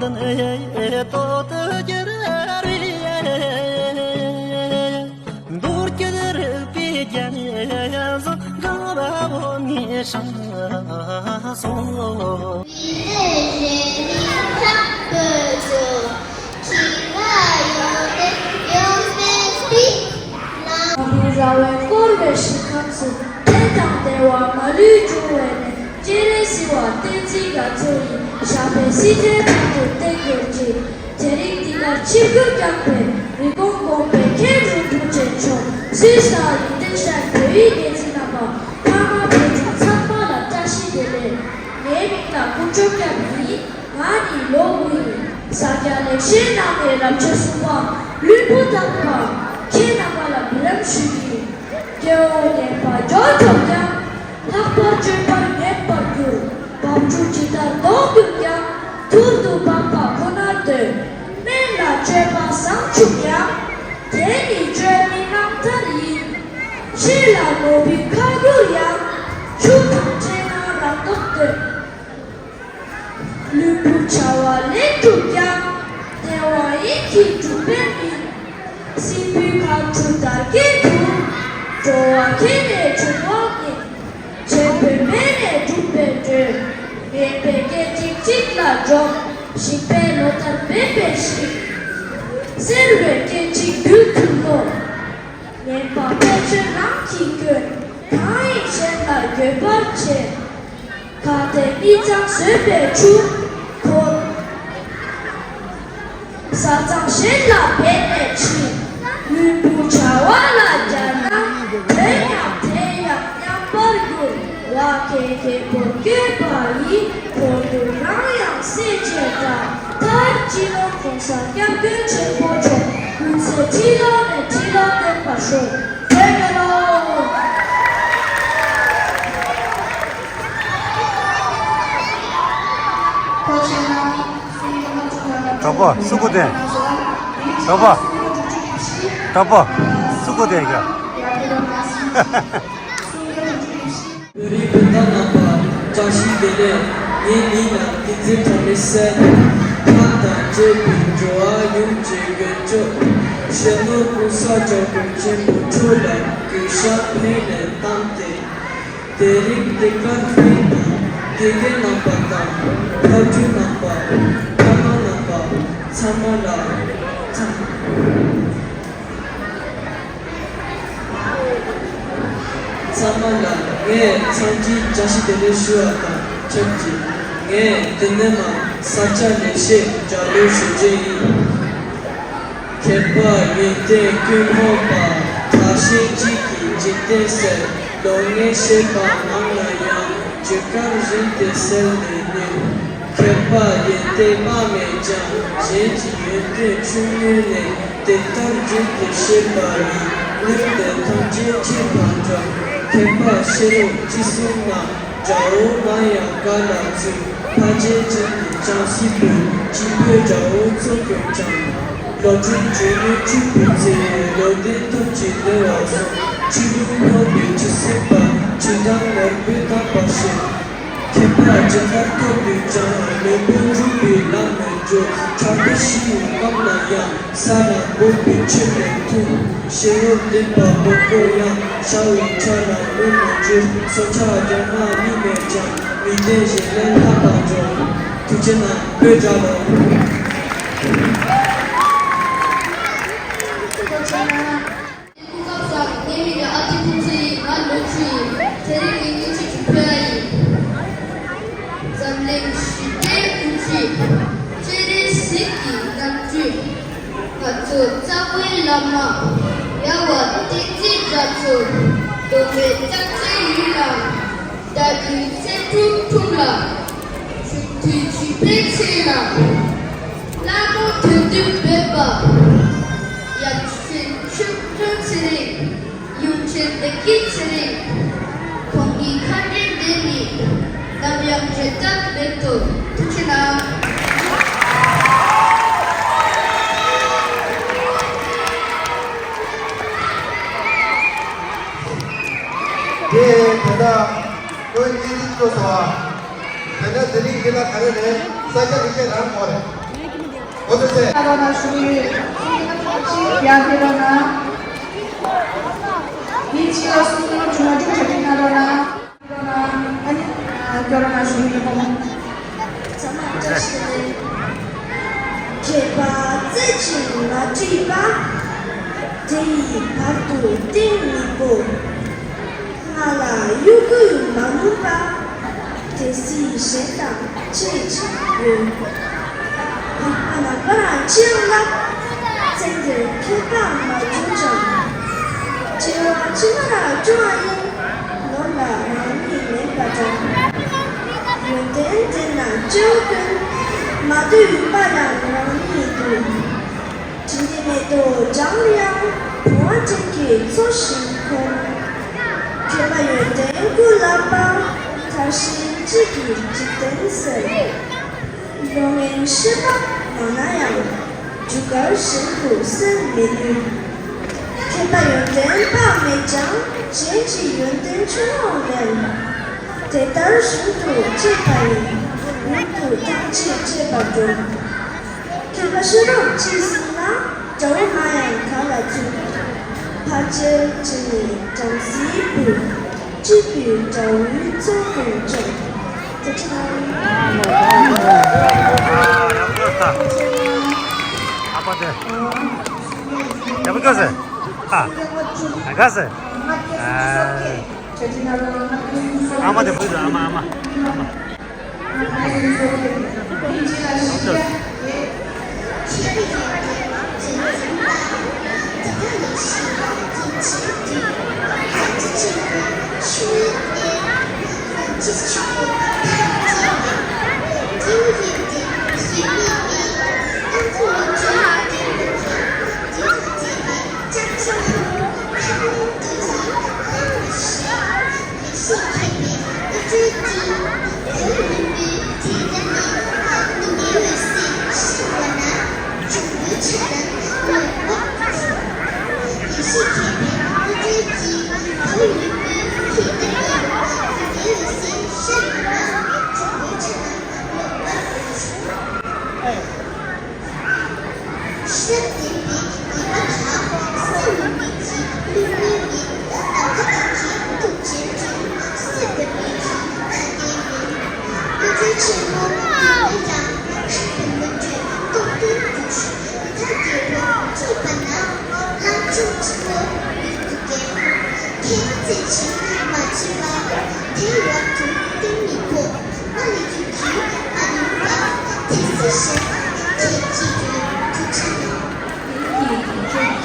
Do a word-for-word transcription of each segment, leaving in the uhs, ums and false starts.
ཏོག་ཏུ་གྱུར་རེ། མདོ་སྐྱེད་རིག་པའི་རྒྱན་བཟང་གང་བ་བོ་ནས་ཤང་སོང་། བའི་བསྐོར་བའི་ཞིང་ཁམས་སུ། ལྷ་དང་བདེ་བ་མ་ལུས་འབྱུང་བའི་གནས། སྤྱན་རས་གཟིགས་དབང་བསྟན་འཛིན་རྒྱ་མཚོ་ཡི། ཞབས་པད་སྲིད་མཐའི་བར་དུ་བརྟན་གྱུར་ཅིག་དེ་རིང་འདི་གར་ཆིབས་བསྒྱུར་བསྐྱངས་པའི་རི་གོང་གོང་པའི་མཁན་རིན་པོ་ཆེ་མཆོག་སུད་སི་དང་ཡུན་ཏན་ཤར་བོད་ཡིག་སྡེ་ཚན་རྣམ་པ། ཕ་མ་བུ་ཕྲུག་ཚང་མ་ལ་བཀྲ་ཤིས་བདེ་ལེགས། ངའི་མིང་ལ་དཀོན་མཆོག་སྐྱབས་ཡིན། ང་ནི་ལོ་དགུ་ཡིན། ས་སྐྱ་ལེགས་བཤད་ནང་གི་རབ་བྱེད་གསུམ་པ་ལྷུན་པོ་ལྟ་བུ་ཁྱེད་རྣམ་པ་ལ་འབུལ་ལམ་ཞུ་རྒྱུ་ཡིན། སྐྱེ་བོ་ངན་པ་འགྱོད་ཐོབ་ཀྱང་། ལྷག་པར་སྤྱོད་པ་ངན་པར་འགྱུར། བབ་ཅོལ་ཇི་ལྟར་ལྡོག་གྱུར་ཀྱང་། ཐུར་དུ་བབ་པ་ཁོ་ནར་འདོད། སྨན་ལ་སྤྱོད་པ་བཟང་ཕྱུག་ཀྱང་། དེ་ནི་སྤྱོད་མིན་རྣམ་ཐར་ཡིན། ཤེས་ལ་ནོར་བུའི་ཁ་བསྒྱུར་ཡང་། ཆུ་དང་འདྲེས་ན་རང་ལྡོག་འདོད། ལུས་པོ་བྱ་བ་ལས་གྲུབ་ཀྱང་། བདེ་བ་ཡིད་ཀྱིས་གྲུབ་པའི་མིན། སྲིན་པོའི་ཁ་འཁྲུ་དར་གྱི་དུག་འགྲོ་བ་ཁྱེར་ནས་འབྱུང་བ་ཉིད། ཆེན་པོའི་མེ་ནས་སྒྲུབ་པའི་མགྲོན། ངན་པའི་སྐད་ཅིག་གཅིག་ལ་འཇོམས། ཞིང་པའི་ལོ་ལྟར་འབེབས་པའི་ཞིང་། སེར་བའི་སྐད་ཅིག་རྡུལ་དུ་རློག་ངན་པ་ཕལ་ཆེར་རང་གིས་བསྐྱོན། གང་ཡིན་གཞན་ལ་འགྱོད་པར་བྱེད། གལ་ཏེ་མི་གཙང་བཟོད་པའི་ཆུ་འཁོར། བཟའ་ཚང་གཞན་ལ་འབད་ནས་འཆི། ལུས་པོ་བྱ་བ་ལ་སྦྱར་ན། དོན་ཡང་དེ་ཡང་མཉམ་པར་འགྱུར། བ་ཁེ་ཁེ་པོ་བསྐྱོད་པ་ཡིས། འཁོར་དུ་རང་ཡང་སྲེག་བྱེད་འདྲ། མཐར་སྤྱི་ནོར་༸གོང་ས་༸སྐྱབས་མགོན་ཆེན་པོ་མཆོག་ཀུན་གསལ་ཁྲི་ལོ་ནས་ཁྲི་ལོ་བརྟན་པར་ཤོག་དེ་ནས་ལོ། གྲོགས་པོ་སུ་གུ་དེ། གྲོགས་པོ། གྲོགས་པོ། སུ་གུ་དེ་ག་བོད་རིགས་སྤུན་ཟླ་རྣམ་པ། བཀྲ་ཤིས་བདེ་ལེགས། ངའི་མིང་ལ་བསྟན་འཛིན་གྲོང་ལེགས་ཟེར། ཕ་དང་བཅས་པའི་འགྲོ་བ་ཡོངས་ཀྱི་མགོན་སྐྱོབ། སྤྱི་ནོར་༸གོང་ས་༸སྐྱབས་མགོན་ཆེན་པོ་མཆོག་ལ་གུས་ཞབས་འཕེལ་ནས་བཏང་སྟེ། དེ་རིང་འདི་གར་ཕེབས་པའི་དགེ་རྒན་རྣམ་པ་དང་། ཕ་ཕྲུག་རྣམ་པ། ཕ་མ་རྣམ་པ་ཚང་མ་ལ། ཚང་། ཚང་མ་ལ་ངས་འཚམས་འདྲི་བཀྲ་ཤིས་བདེ་ལེགས་ཞུ་བ་དང་ཆབས་ཅིག་ངས་འདི་ནས་མར་ས་སྐྱ་ལེགས་བཤད་རྒྱབ་ལོག་ཞུ་རྒྱུ་ཡིན། མཁས་པ་ཡོན་ཏན་ཀུན་སྨོན་པ། ཐབས་ཤེས་གཅིག་གིས་འཇིག་རྟེན་གསལ། ལོ་ལྔའི་བཤད་པ་ནང་ན་ཡང་། རྒྱུ་སྐར་བཞིན་དུ་གསལ་ནས་ནུས། མཁས་པ་ཡོན་ཏན་དཔག་མེད་ཀྱང་། གཞན་གྱི་ཡོན་ཏན་ཆུང་ངུས་ནི། དེ་ལྟར་བརྗོད་དེ་བཤད་པ་ཡིས། མངོན་དུ་ཐམས་ཅད་མཁྱེན་པར་འགྲོ། མཁས་པ་ཤེས་རབ་ཅི་གསུང་ན། དགྲ་བོ་མང་ཡང་བཀའ་ལ་ཚིག་ཕ་རྗེ་ཅན་གྱི་བྱང་སེམས་པོས། སྐྱེས་བུ་དགྲ་བོ་ཚོགས་ཀུན་ཀྱང་། བློ་གྲོས་ཇོ་བོའི་སྤྱོད་པའི་ཚེ། བློ་ལྡན་ཐབས་ཀྱིས་བདེ་བར་གསུངས། ཆོས་ལུགས་ཕོག་པའི་ཆོས་སྲིད་པ། ཆོས་དང་ནོར་བུས་དམ་པར་བཤད། མཁས་པ་ཇི་ལྟར་ཐོབ་པས་ཀྱང་། བློན་པོ་འགྲུབ་པའི་ལམ་མི་འགྲོ། ཁྲག་དྲི་ཞི་བའི་སྐབས་ན་ཡང་། ས་ལ་འབོད་པའི་ཆོས་མི་མཐུན། ཤེས་རབ་ལྡན་པ་མང་པོ་ཡང་། ཤ་བའི་ཁྲག་ལ་འོས་མི་འགྱུར། སྲོག་ཆགས་རྒྱ་མ་གཉིས་མེད་ཀྱང་། མི་ལྡན་གཞན་ལས་ལྷག་པར་འགྲོ། ཐུགས་རྗེ་གནང་། བོད་རྒྱལ་ལོ། སྐུ་ཁམས་བཟང་། ངའི་མིང་ལ་ཨ་ཏི་ཕུན་ཚོགས་ཡིན། ང་ལོ་བཅུ་ཡིན། དེ་རིང་ངས་སྙིང་རྗེ་ཞུ་ཕེབས་ཡ་ཡིན། འཛམ་གླིང་ཞི་བདེའི་དབུ་ཁྲིད། སྤྱན་རས་གཟིགས་ཀྱི་རྣམ་སྤྲུལ། ང་ཚོ་གཙང་བོའི་བླ་མ། རྒྱལ་བ་བསྟན་འཛིན་རྒྱ་མཚོ། སྟོན་པའི་ལྕགས་ཀྱུའི་ཡུལ་ལ། དགྲ་བོའི་སེང་ཕྲུག་འཁྲུངས་ལ། ཆུང་དུས་བྱིས་པའི་ཚེ་ལ། ལྷ་མོ་དོན་བདུན་བོས་པ། ཡབ་ཆེན་ཆོས་སྐྱོང་ཚེ་རིང་། ཡུམ་ཆེན་བདེ་སྐྱིད་ཚེ་རིང་། ཁོང་གི་ཁ་འདྲེན་དེ་ནི། ནམ་ཡང་བརྗེད་ཐབས་མེད་དོ། ཐུགས་རྗེ་གནང་། དེ་ད་ལྟ་བོད་སྙན་འཛིན་སྐྱོ་སོང་བ། ད་ལྟ་དེ་རིང་འདི་ལ་ག་རེ་རེད། ས་སྐྱ་ལེགས་བཤད་རང་ངོ་རེད། ཡ་དེ་རོ་ན། དེའི་ཕྱི་ལ་སུམ་ཅུ་སོ་བདུན་ཆ་ཅིག་ན་རོ་ན། ཨ་ནི་སྐྱོར་ན་ཞུ་ཡི་ཡོད། ཚང་མ་བཀྲ་ཤིས་བདེ་ལེགས། མཁས་པ་རྩེ་གཅིག་མ་བྲིས་པ། དེ་ཡི་བར་དུ་གཏིང་མི་སྤོ། ང་ལ་གཡོ་འགུལ་མ་ནུས་པ། དེ་སྲིད་གཞན་དང་ཁྱད་ཅིག་ཡོད། རིག་པ་ལ་ང་རང་ཅི་ཡང་བསླབ། ཚེ་འདིར་མཁས་པ་མ་བྱུང་ཀྱང་། བྱེ་བ་ཕྱི་མ་ལ་འབྱུང་བ་ཡིན། ནོར་ལ་རང་ཉིད་མེད་པ་འདྲ། ཡོན་ཏན་ལྡན་ན་སྐྱེ་བོ་ཀུན། མ་འདོད་པ་ཡང་རང་ཉིད་དུ། དྲིན་ལན་མེད་དོ་ལྗང་ལ་ཡང་། བུང་བ་སྤྲིན་གྱི་མཚོ་བཞིན་ཁོང་། མཁས་པ་ཡོན་ཏན་ཀུན་བསླབ་པ། མཐར་ཕྱིན་གཅིག་གིས་འཇིག་རྟེན་གསལ། ལོ་ངན་ཤེས་པ་མང་ན་ཡང་། རྒྱུ་སྐར་བཞིན་དུ་གསལ་མི་ནུས། མཁས་པ་ཡོན་ཏན་དཔག་མེད་ཀྱང་། གཞན་གྱི་ཡོན་ཏན་ཆུང་ངུར་ལེན། དེ་ལྟར་བཞིན་དུ་སྤྱད་པ་ཡིས། མྱུར་དུ་ཐམས་ཅད་སྤྱད་པར་འགྲོ། མཁས་པ་ཤེས་རབ་ཅིག་ཟིན་ན། དགྲ་བོ་མང་ཡང་ག་ལ་ཚུགས། ཕར་ཆེར་ཕྱིན་ནས་བྲམ་ཟེའི་བུ། སྐྱིད་པའི་དགྲ་བོའི་གཙོ་ཀུན་བཅོམ། ཐུགས་རྗེ་གནང་། ཨ་ཕ་དེ། ཡ་མ་དགའ་སེ། ཨ། དགའ་སེ། ཨ། ཨ་མ་དེ་བུ་དེ་ཨ་མ་ཨ་མ། ཨ་མ།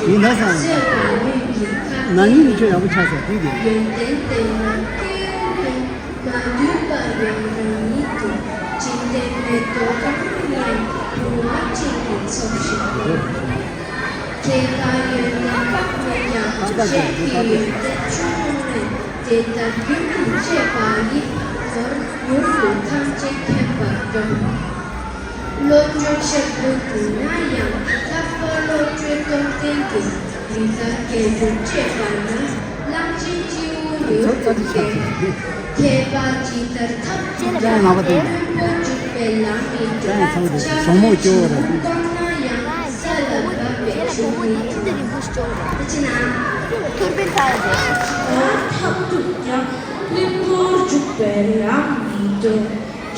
ཡིན་ན་སང་ན་ནིང་ནི་ཁྱོད་ཡག་པོ་ཆགས་སོང་དེ་གི། ཡོན་ཏན་ལྡན་ན་སྐྱོན་མེད། མ་འདུས་པ་ཡང་རང་ཉིད་དུ། དྲིན་ལན་མེད་དོ་གང་ཡང་། བུང་བ་སྤྲིན་གྱི་མཚོ་བཞིན་དུ། མཁས་པ་ཡོན་ཏན་དཔག་མེད་ཀྱང་། གཞན་གྱི་ཡོན་ཏན་ཆུང་ངུར་ལེན། དེ་ལྟར་རྒྱུན་མི་འཆད་པ་ཡིས། མྱུར་དུ་ཐམས་ཅད་མཁྱེན་པར་འགྱུར། བློ་གྲོས་ཆེན་པོས་བསྡུས་ན་ཡང་། ལྷག་པར་བློ་གྲོས་སྟོབས་ལྡན་གྱིས། རིགས་དང་རྒྱལ་པོས་དཔྱད་པ་ན། གླང་ཆེན་སྤྱི་བོ་མྱུར་དུ་བརྒྱན། མཁས་པ་ཇི་ལྟར་ཐབས་ཀྱིས་བཀྲམ། བློན་པོ་འཇུག་པའི་ལམ་མི་འགྲོ། ཕྱག་རྒྱའི་གཞུ་བསྐོར་ན་ཡང་། ས་ལ་བབས་པའི་གཞུང་མི་ཐོབ། དེ་ཕྱི་ན། ཐབས་ཐུབ་ཀྱང་བློན་པོ་འཇུག་པའི་ལམ་མི་འགྲོ།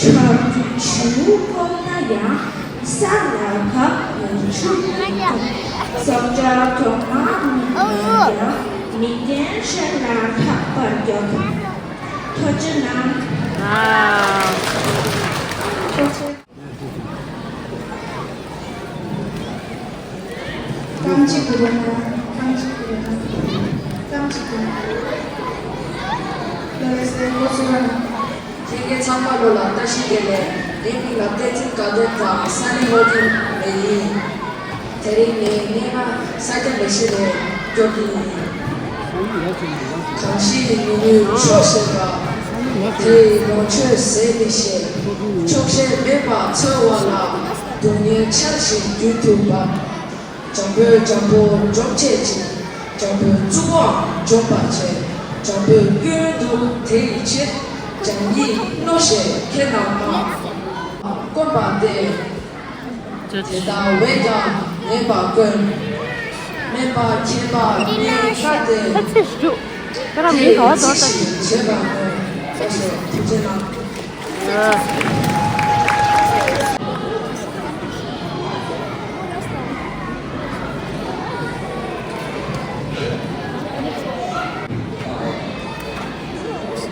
ཕྱག་རྒྱའི་གཞུ་བསྐོར་ན་ཡང་། ས་ལ་བབས་པའི་གཞུང་མི་ཐོབ། བསམ་བྱ་ཐོག་མ་མེད་ན་ཡང་། མི་བདེན་གཞན་ལ་ཕྲག་པར་རྒྱབ། ཐུགས་རྗེ་གནང་། ཨ། ཐུགས་རྗེ་ཆེ། རྐང་གཅིག་གི་རེད་ན། རྐང་གཅིག་གི་རེད་ན། རྐང་གཅིག་གི་རེད་ན། ལགས་སེ། འགོ་ཚུགས་རོགས་གནང་། ཁྱེད་ཚང་མ་ལོ་ལ་བཀྲ་ཤིས་བདེ་ལེགས། ངའི་མིང་ལ་བསྟན་འཛིན་དགའ་ལྡན་དང་ས་གནས་ལྷོ་ཁའི་མི་ཡིན། དེ་རིང་ངས་སྙན་ངག་ས་སྐྱ་ལེགས་བཤད་ལས་སྐྱོར་གྱི་ཡིན། གང་ཞིག་ཉུང་ངུའི་ཕྱོགས་ཞེན་པ། དེ་ཡི་ལོངས་སྤྱོད་ཟད་མི་ཤེས། ཕྱོགས་ཞེན་མེད་པར་འཚོལ་བ་ལ། སྡུག་བསྔལ་ཆར་བཞིན་རྒྱུན་དུ་འབབ། འཇམ་པོས་འཇམ་པོ་འཇོམས་བྱེད་ཅིང་། འཇམ་པོས་རྩུབ་པོའང་འཇོམས་པར་བྱེད། འཇམ་པོས་སྐྱོན་དུ་དེ་ཡི་ཕྱིར། བྱམས་ཉིད་རྣོ་ཞེས་ཁྱེད་རྣམས་སྨྲ། དཀོན་པ་སྟེ། དེ་དག་བས་ཀྱང་ངེས་པར་དཀོན། སྨན་པ་མཁས་པ་སྨན་བཀའ་སྟེ། ཨ་ཙི་ཞུ། ཁྱོད་རང་མིང་ག་བ་ཟེར་ཏེ། བྱེད་པ་ནི། ལགས་སོ། ཐུགས་རྗེ་གནང་།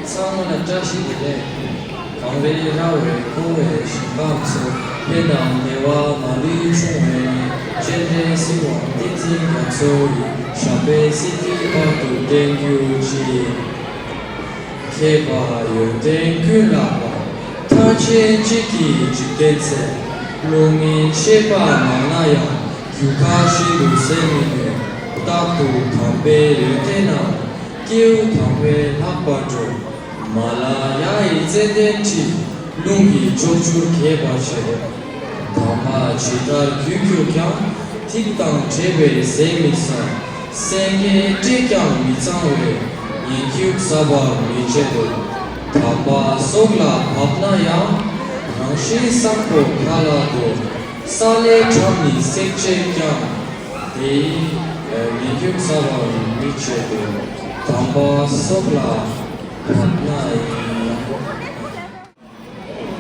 ཚང་མ་ལ་བཀྲ་ཤིས་བདེ་ལེགས། གངས་རིའི་ར་བས་བསྐོར་བའི་ཞིང་ཁམས་སུ། ཕན་དང་བདེ་བ་མ་ལུས་འབྱུང་བའི་གནས། སྤྱན་རས་གཟིགས་དབང་བསྟན་འཛིན་རྒྱ་མཚོ་ཡི། ཞབས་པད་སྲིད་མཐའི་བར་དུ་བརྟན་གྱུར་ཅིག། མཁས་པ་ཡོན་ཏན་ཀུན་ལ་དབང་། ཐམས་ཅད་གཅིག་གི་འཇིག་རྟེན་ཚེ། བློ་ངན་ཤེས་པ་མང་ན་ཡང་། རྒྱུ་སྐར་བཞིན་དུ་གསལ་མི་ནུས། རྟག་ཏུ་དམ་པའི་ཡོན་ཏན་རྣམས། སྐྱེས་བུ་དམ་པས་ལྷག་པར་སྒྲོལ། མ་ལ་ཡ་ཡི་ཙནྡན་དྲི། རླུང་གིས་ཕྱོགས་བཅུར་ཁྱབ་པར་བྱེད། དམ་པ་ཇི་ལྟར་གུས་གྱུར་ཀྱང་། ཐིག་དང་བྲལ་བའི་ཟས་མི་ཟ། སེང་གེ་བཀྲེས་ཀྱང་མི་གཙང་བའི། ཉེས་འགྱུར་ཟ་བར་མི་བྱེད་དོ། དམ་པ་སྲོག་ལ་བབ་ན་ཡང་། རང་བཞིན་བཟང་པོ་ཁ་ལ་དོ། ས་ལེ་ཁྲམ་ནི་བསྲེགས་བྱས་ཀྱང་། དེ་ཡི་ཉེས་འགྱུར་ཟ་བར་མི་བྱེད་དོ། དམ་པ་སྲོག་ལ་བབ་ན་ཡང་།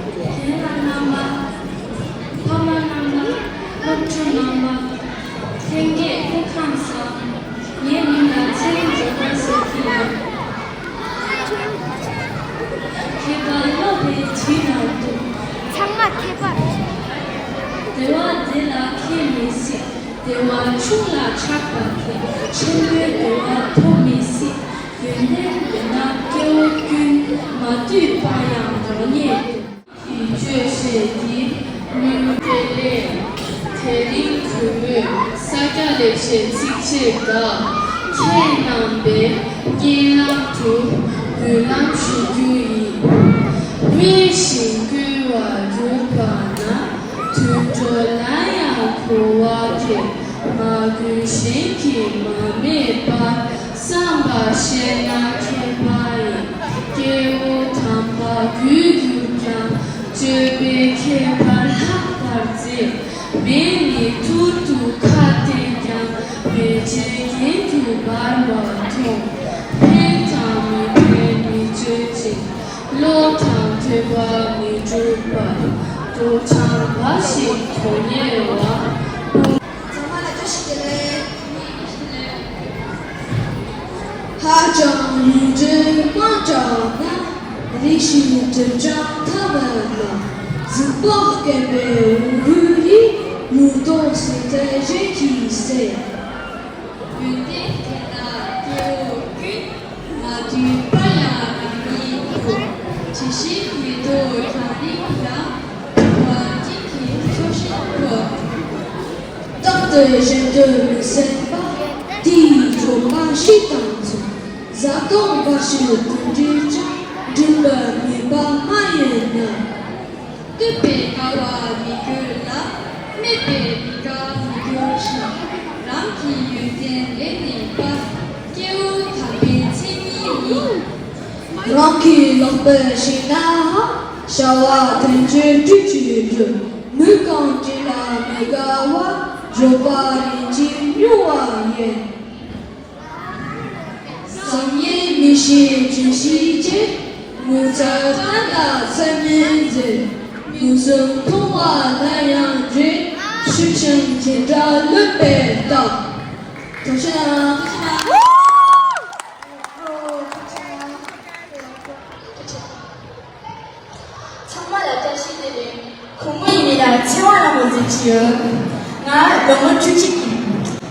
རྒན་ལགས་རྣམ་པ། ཕ་མ་རྣམ་པ། སློབ་ཕྲུག་རྣམ་པ། ལྷན་རྒྱས་སྐུ་ཁམས་བཟང་། ངའི་མིང་ལ་ཚེ་རིང་འབྱོར་པ་ཟེར་གྱི་ཡོད། མཁས་པ་སློབ་པའི་དུས་ན་སྡུག་ཚང་མ་མཁས་པ། བདེ་བ་བདེ་ལ་ཁྱད་མི་སྲིད། བདེ་བ་ཆུང་ལ་ཆགས་པ་མཁས། ཆེན་པོའི་བདེ་བ་ཐོབ་མི་སྲིད། ཡོན་ཏན་ཡོད་ན་སྐྱེ་བོ་ཀུན། མ་བཏུལ་པ་ཡང་རང་ཉིད་དུ། གི་སྤྱོད་བྱེད་འདི་མིན་ཏེ་ལས། དེ་རིང་གུས་མོས་ས་སྐྱ་ལེགས་བཤད་ཚིགས་བཅད་འགའ། ཁྱེད་རྣམ་པའི་སྙན་ལམ་དུ་འབུལ་ལམ་ཞུ་རྒྱུ་ཡིན། དམིགས་ཤིང་བསྐུལ་བར་གྱུར་པ་ན། དུད་འགྲོ་ལ་ཡང་གོ་བ་ཁྱེད། མ་གུས་གཞན་གྱིས་མ་སྨྲས་པར། བསམ་པར་བཤད་ན་མཁས་པ་ཡིན། སྐྱེ་བོ་དམ་པ་གུས་གྱུར་ཀྱང་། སྤྱོད་པའི་ཁྱད་པར་ལྷག་པར་མཛེས། མེ་ནི་ཐུར་དུ་ཁ་བསྟན་ཀྱང་། མེ་ལྕེ་གྱེན་དུ་འབར་བ་མཐོང་། ཕན་དང་མི་ཕན་མི་བརྗོད་ཅིང་། བློ་དང་ཐོས་པ་མི་འགྲུབ་པར། རྡོ་གྲང་འབའ་ཞིག་དོན་གཉེར་བ། ཚང་མ་ལ་བཀྲ་ཤིས་བདེ་ལེགས། ཧ་ཅང་ཡུན་རིང་མ་དྲགས་ན། རེ་ཞིག་འགྲིབ་ཀྱང་ཐ་མལ་མ། གཟུགས་པོ་སྐེམ་པའི་འོ་སྐོལ་ཡིས། ལུས་སྟོབས་ཟད་མཁན་གཞན་གྱིས་ཟད། ཡོན་ཏན་དེ་དག་སྐྱེ་བོ་ཀུན། མ་བཏུལ་པ་ཡང་རང་ཉིད་དུ། ཇི་ཞིག་མེ་ཏོག་རྒྱང་རིང་ལ། དུ་བ་སྤྲིན་གྱི་ཚོགས་བཞིན་དུ། རྟག་ཏུ་གཞན་དོན་མི་སེམས་པ། དེ་ཡི་སྤྱོད་པ་ཞིག་དང་མཚུངས། བཟའ་བཏུང་འབའ་ཞིག་ཀུན་འདྲིས་ཀྱང་། འགྲིག་པར་ངེས་པ་མ་ཡིན་ན། བསྟོད་པས་དགའ་བར་མི་འགྱུར་ལ། སྨད་པས་མི་དགའ་མི་འགྱུར་ཞིང་། རང་གི་ཡོན་ཏན་ལེགས་གནས་པ། སྐྱེ་བོ་དམ་པའི་མཚན་ཉིད་ཡིན། རང་གི་ལག་པས་བྱིན་ན་ཧ། བྱ་བ་དོན་ཆེན་སྤྲུལ་གྱིས་འགྲུབ། མི་རྐང་གཅིག་ལ་མི་དགའ་བ། འབྱོར་པ་རིན་ཆེན་སྨྱོ་བ་ཡིན། བཟང་ངན་མི་ཤེས་ལྗོན་ཤིང་ཅན། ངོ་མཚར་ལྟ་ན་ཚད་མིན་འཛིན། མངོན་སུམ་མཐོང་བ་ལ་ཡང་འདྲེ། ཤུགས་ཆེན་གྱི་དགྲ་ལུས་པའི་རྟགས། ཐུགས་རྗེ་གནང་། ཚང་མ་ལ་བཀྲ་ཤིས་བདེ་ལེགས། གུས་མོ་ཡི་མིང་ལ་ཚེ་དབང་ལྷ་མོ་ཟེར་གྱི་ཡོད། ང་ལོ་ངོ་བཅུ་གཅིག་ཡིན།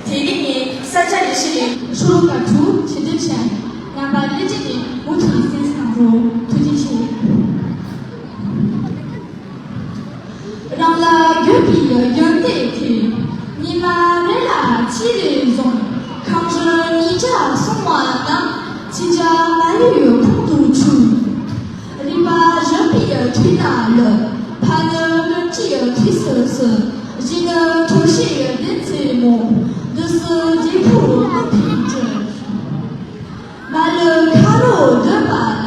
དེ་རིང་ངས་ས་སྐྱ་ལེགས་བཤད་ལས་ཤོ་ལོ་ཀ་དྲུག་ཕྱིར་བསྡུ་བྱས། རྣམ་པ་སླེབས་བྱས་ནས་མུ་མཐུད་གསན་གནང་རོགས། ཐུགས་རྗེ་ཆེ། རང་ལ་དགོས་པའི་ཡོན་ཏན་དེ། ཉི་མ་རེ་ལ་གཅིག་རེ་བཟུང་། ཁམས་རིམ་ཉིས་བརྒྱ་སོང་བ་ན། ཕྱི་རྒྱ་མ་ལུས་ཁོང་དུ་ཆུད། རིམ་པ་གཞོན་པའི་དུས་ན་ལུས། ཕ་ནི་ལོ་ཀའི་དུས་སུ་སྲིད། གཞི་ནི་གྲོ་ཞིག་ལྡན་ཚེ་མོ། འདི་སྲིད་རྒྱལ་པོ་རྣམ་པའི་སྤྲུལ། མ་ལུས་ཁ་རོག་སྒྲུབ་པ་ན།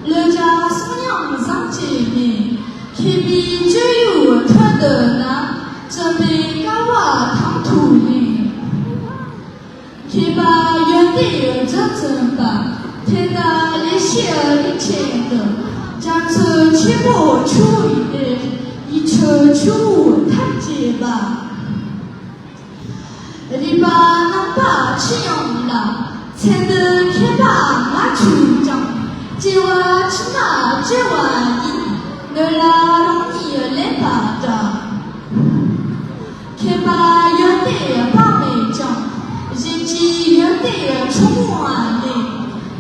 ལོ་བརྒྱ་སོང་ཡང་བཟང་བྱེད་མིན། མཁས་པའི་སྤྱོད་ཡུལ་འཕྲོད་འདོད་ན། སྤྱི་ མཁས་པ་ཡོན་ཏན་རྒྱ་ཚུན་པ། དེ་ལྟར་ལེགས་བཤད་རིན་ཆེན་འདི། རྒྱ་མཚོ་ཆེན་པོ་ཆུ་བོ་ཡི་གཏེར། ཡིད་ཆེས་ཆུ་བོ་ཐམས་ཅད་འབབ། རིག་པ་རྣམ་པར་ཕྱིན་ཡོང་ལ། ཚེ་འདི་མཁས་པ་ང་ཆོས་ཀྱང་། སྐྱེ་བ་ཕྱི་མ་བརྗེ་བ་ཡིན། ནོར་ལ་རང་ཉིད་ལེན་པ་འདྲ། མཁས་པ་ཡོན་ཏན་དཔག་མེད་ཀྱང་། གཞན་གྱི་ཡོན་ཏན་ཆུང་ངུའང་ལེན།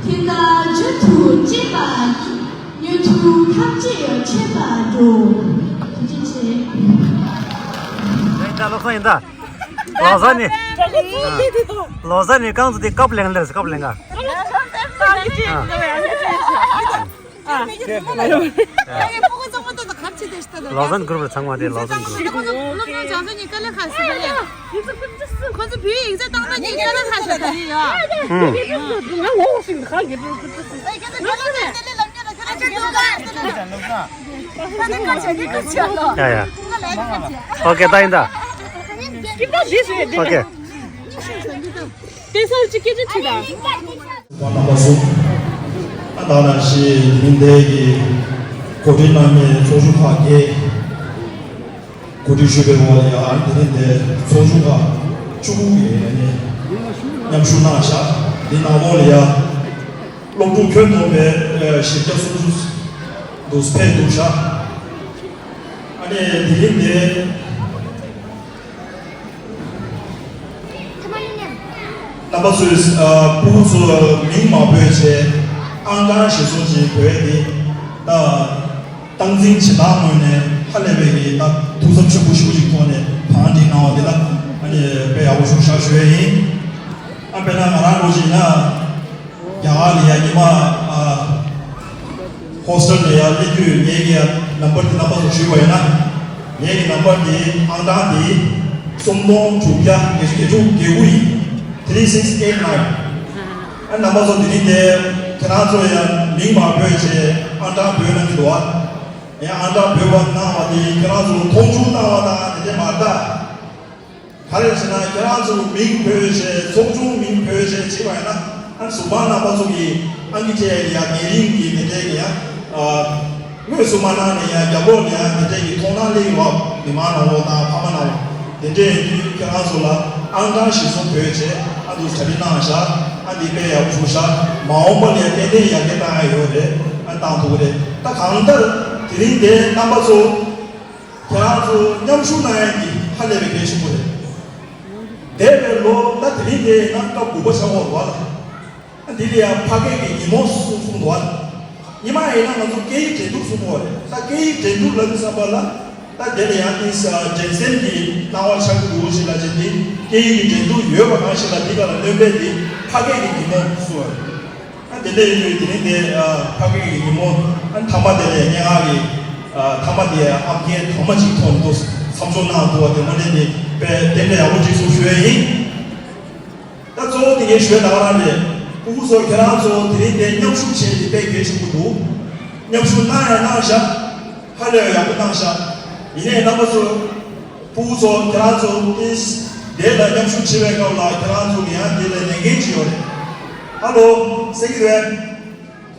དེ་ལྟར་རྒྱུན་དུ་སྐྱེས་པ་ཡིན། ཉོན་མོངས་ཐམས་ཅད་ཆད་པར་འགྲོ། ཐུགས་རྗེ་ཆེ། ཡིན་ད་ལོ་སོང་ཡིན་ད། ལོ་ས་ནི། ལོ་ས་ནི་རྐང་ཚོ་དེ་སྐབས་ལེན་ལེར་སྐབས་ལེན་ག་ལོ་ས་ནི་གུ་རུབ་ཚང་མ་དེ་ལོ་ས་ནི་གུ་རུབ། ཁོང་ཚོ་བུ་ཡིག་ཚད་བཏང་ན་ནི་དཀའ་ལས་ཁག་ཟེར་ལ་ཡ། ཡ་ཡ། ཨོ་ཀེ་ད་ཡིན་ད། ཨོ་ཀེ། དེ་སང་ཅི་སྐད་ཆ་དྲིས་དང་། པ་རྣམ་པ་ཚོ། ཨ་ད་ནང་བཞིན་ཉིན་དེ་གི་གོ་སྒྲིག་གནང་མཁན་ཚོགས་ཞུགས་ཁག་གིས་གོ་སྒྲིག་ཞུས་པའི་འོག་ལ་ཡང་དེ་རིང་འདིར་ཚོགས་ཞུགས་ཁག་བཅུ་དགུ་གི་ནས་མཉམ་ཞུགས་གནང་བཞག་འདི་ནང་ལོགས་ལ་ཡང་སློབ་ཕྲུག་ཁྱོན་བསྡོམས་པའི་བཞི་བརྒྱ་སུམ་ཅུ་འདུག་ཕེབས་འདུག་བཞག་ཨ་ནི་དེ་རིང་འདིར། རྣམ་པ་ཚོས་ཨ་སྤུ་གུ་ཚོ་མིང་མ་འབོད་བྱས་ཨང་གྲངས་ཞིག་སོང་ཅིག་འབོད་དེ་ད་སྟངས་འཛིན་བྱེད་སྟངས་ངོས་ནས་ཧ་ལས་པའི་གི་ད་ཐུགས་བསམ་ཆེན་པོ་ཞེ་པོ་ཅིག་ཐོག་ནས་གང་སྒྲིག་གནང་བ་དེ་ལ་ཨ་ནི་དཔེ་ཡག་པོ་ཞིག་བཞག་ཞུ་ཡས་ཡིན། ཨ་དཔེར་ན་ང་རང་འདྲ་བོ་ཅིག་ཡིན་ན། རྒྱ་གར་ལ་ཡ་ཉི་མ་ཨ་ཧོ་སི་ཊེལ་ལ་ཡ་སླེབས་དུས་ངེད་ཀྱི་ཡ་ནམ་བར་དེ་རྣམ་པ་ཚོ་ཞུས་པ་ཡིན་ན། ངེད་ཀྱི་ནམ་བར་དེ་ཨང་གྲངས་དེ་སུམ་སྟོང་དྲུག་བརྒྱ་བརྒྱད་ཅུ་གྱ་དྲུག་གྱ་དགུ་ཡིན། three six eight nine། ཨ་རྣམ་པ་ཚོ་དེ་རིང་དེ་ཁྱེད་རང་ཚོ་ཡ་མིང་མ་འབོད་བྱས་ཨང་གྲངས་འབོད་གནང་གི་འདུག་ཨ། ཡ་ཨང་གྲངས་འབོད་པ་གནང་བ་དེ་ཁྱེད་རང་ཚོ་མཐོང་ཆུང་གནང་བ་དང་དེ་འདྲ་མ་རེད་ད། ག་རེ་ཟེར་ན་ཁྱེད་རང་ཚོ་མིང་འབོད་བྱས་ཚོགས་ཆུང་མིང་འབོད་བྱས་བྱས་པ་ཡིན་ན་ཨ་ནི་གཟུགས་པ་རྣམ་པ་ཚོ་གི་ཨང་ཀི་བྱས་ཡ་ཉེ་རིང་གི་མི་གྲལ་གི་ཡ་དངོས་སུ་མ་གནང་ནས་ཡ་རྒྱབ་ལོགས་ནས་ཡ་མི་གྲལ་གི་མཐོང་སྣང་སླེབས་ཡོད་མི་མང་ནང་ལོགས་དང་ཕ་མ་ནང་ལོགས་དེ་འདྲས་ཡིན་དུས་ཁྱེད་རང་ཚོ་ལ་ཨང་གྲངས་གཞིར་བཟུང་འབོད་བྱས་ཨ་འདུག་གྲ་སྒྲིག་གནང་བཞག་ཨ་འདི་དཔེ་ཡག་པོ་བྱུང་བཞག་མ་འོངས་པ་ལ་ཡ་ཏན་ཏན་ཡར་རྒྱས་བཏང་ཡ་ཡོད་རེད་ཨ་བཏང་ཐུབ་ཀྱི་རེད་ད་གང་ལྟར་དེ་རིང་འདིར་རྣམ་པ་ཚོ། ཁྱེད་རང་ཚོ་མཉམ་ཞུགས་གནང་ཡ་འདི་ཧ་ལས་པའི་གལ་ཆེན་པོ་རེད། འདས་པའི་ལོ་ད་དེ་རིང་འདི་ཡིན་ན་སྐབས་དགུ་པ་ཆགས་ཡོད་རེད་བ། ད་འདི་ལ་ཡང་ཕ་སྐད་ཀྱི་ཉིན་མོ་གསུངས་གསུངས་འདུག་བ། ཉི་མ་ཡིན་ན་ང་ཚོ་སྐད་ཡིག་འགྲན་བསྡུར་གསུངས་ཡོད་རེད། ད་སྐད་ཡིག་འགྲན་བསྡུར་ལབ་དུས་ཙམ་པ་ལ་ད་དེ་ལ་ཡང་དེ་འགྲན་སེམས་ཀྱི་སྣང་བ་ཆགས་ཀྱི་འདུག་ཅེས་ལབ་བྱས་འདི་སྐད་ཡིག་གི་འགྲན་བསྡུར་ཡོད་པ་གང་ཞིག་ལ་འདི་ག་ལ་སྣོན་པས་འདི་ཕ་སྐད་ཀྱི་ཉིན་མོ་གསུངས་ཡོད་རེད། ཨ་དེ་འདྲ་ཡིན་དུས་དེ་རིང་དེ་ཨ་ཕ་སྐད་ཀྱི་ཉིན་མོ་ཨ་ཐ་མ་དེ་ལས་སྙན་ངག་གི་ཨ་ཐ་མ་དེ་ཨ་ཨམ་སྐད་གང་མ་ཅིག་ཐོག་ནས་འདུག་མཚམས་འཇོག་གནང་འདུག་བ་དེ་དངོས་གནས་དེ་དཔེ་དེ་འདྲ་ཡག་པོ་ཅིག་གསུངས་ཞུ་ཡས་ཡིན། ད་གཙོ་བོ་དེ་ངས་ཞུ་ཡས་ད་ག་རང་རེད། ཕྲུ་གུ་ཚོ་ཁྱེད་རང་ཚོ་དེ་རིང་དེ་མཉམ་ཞུགས་བྱས་ཏེ་དཔེ་གལ་ཆེན་པོ་འདུག་མཉམ་ཞུགས་གནང་ཡང་གནང་བཞག་ཧ་ལས་ཡག་པོ་གནང་བཞག་ཡིན་ནའི་རྣམ་པ་ཚོ། ཕྲུ་གུ་ཚོ་ཁྱེད་རང་ཚོ་ཨིས་དེ་ལ་མཉམ་ཞུགས་བྱེད་པའི་སྐབས་ལ་ཁྱེད་རང་ཚོ་གི་ཡང་དེ་ལ་ལས་འགན་ཅིག་ཡོད་རེད། ཧ་ལོ། གསན་གྱི་རེད།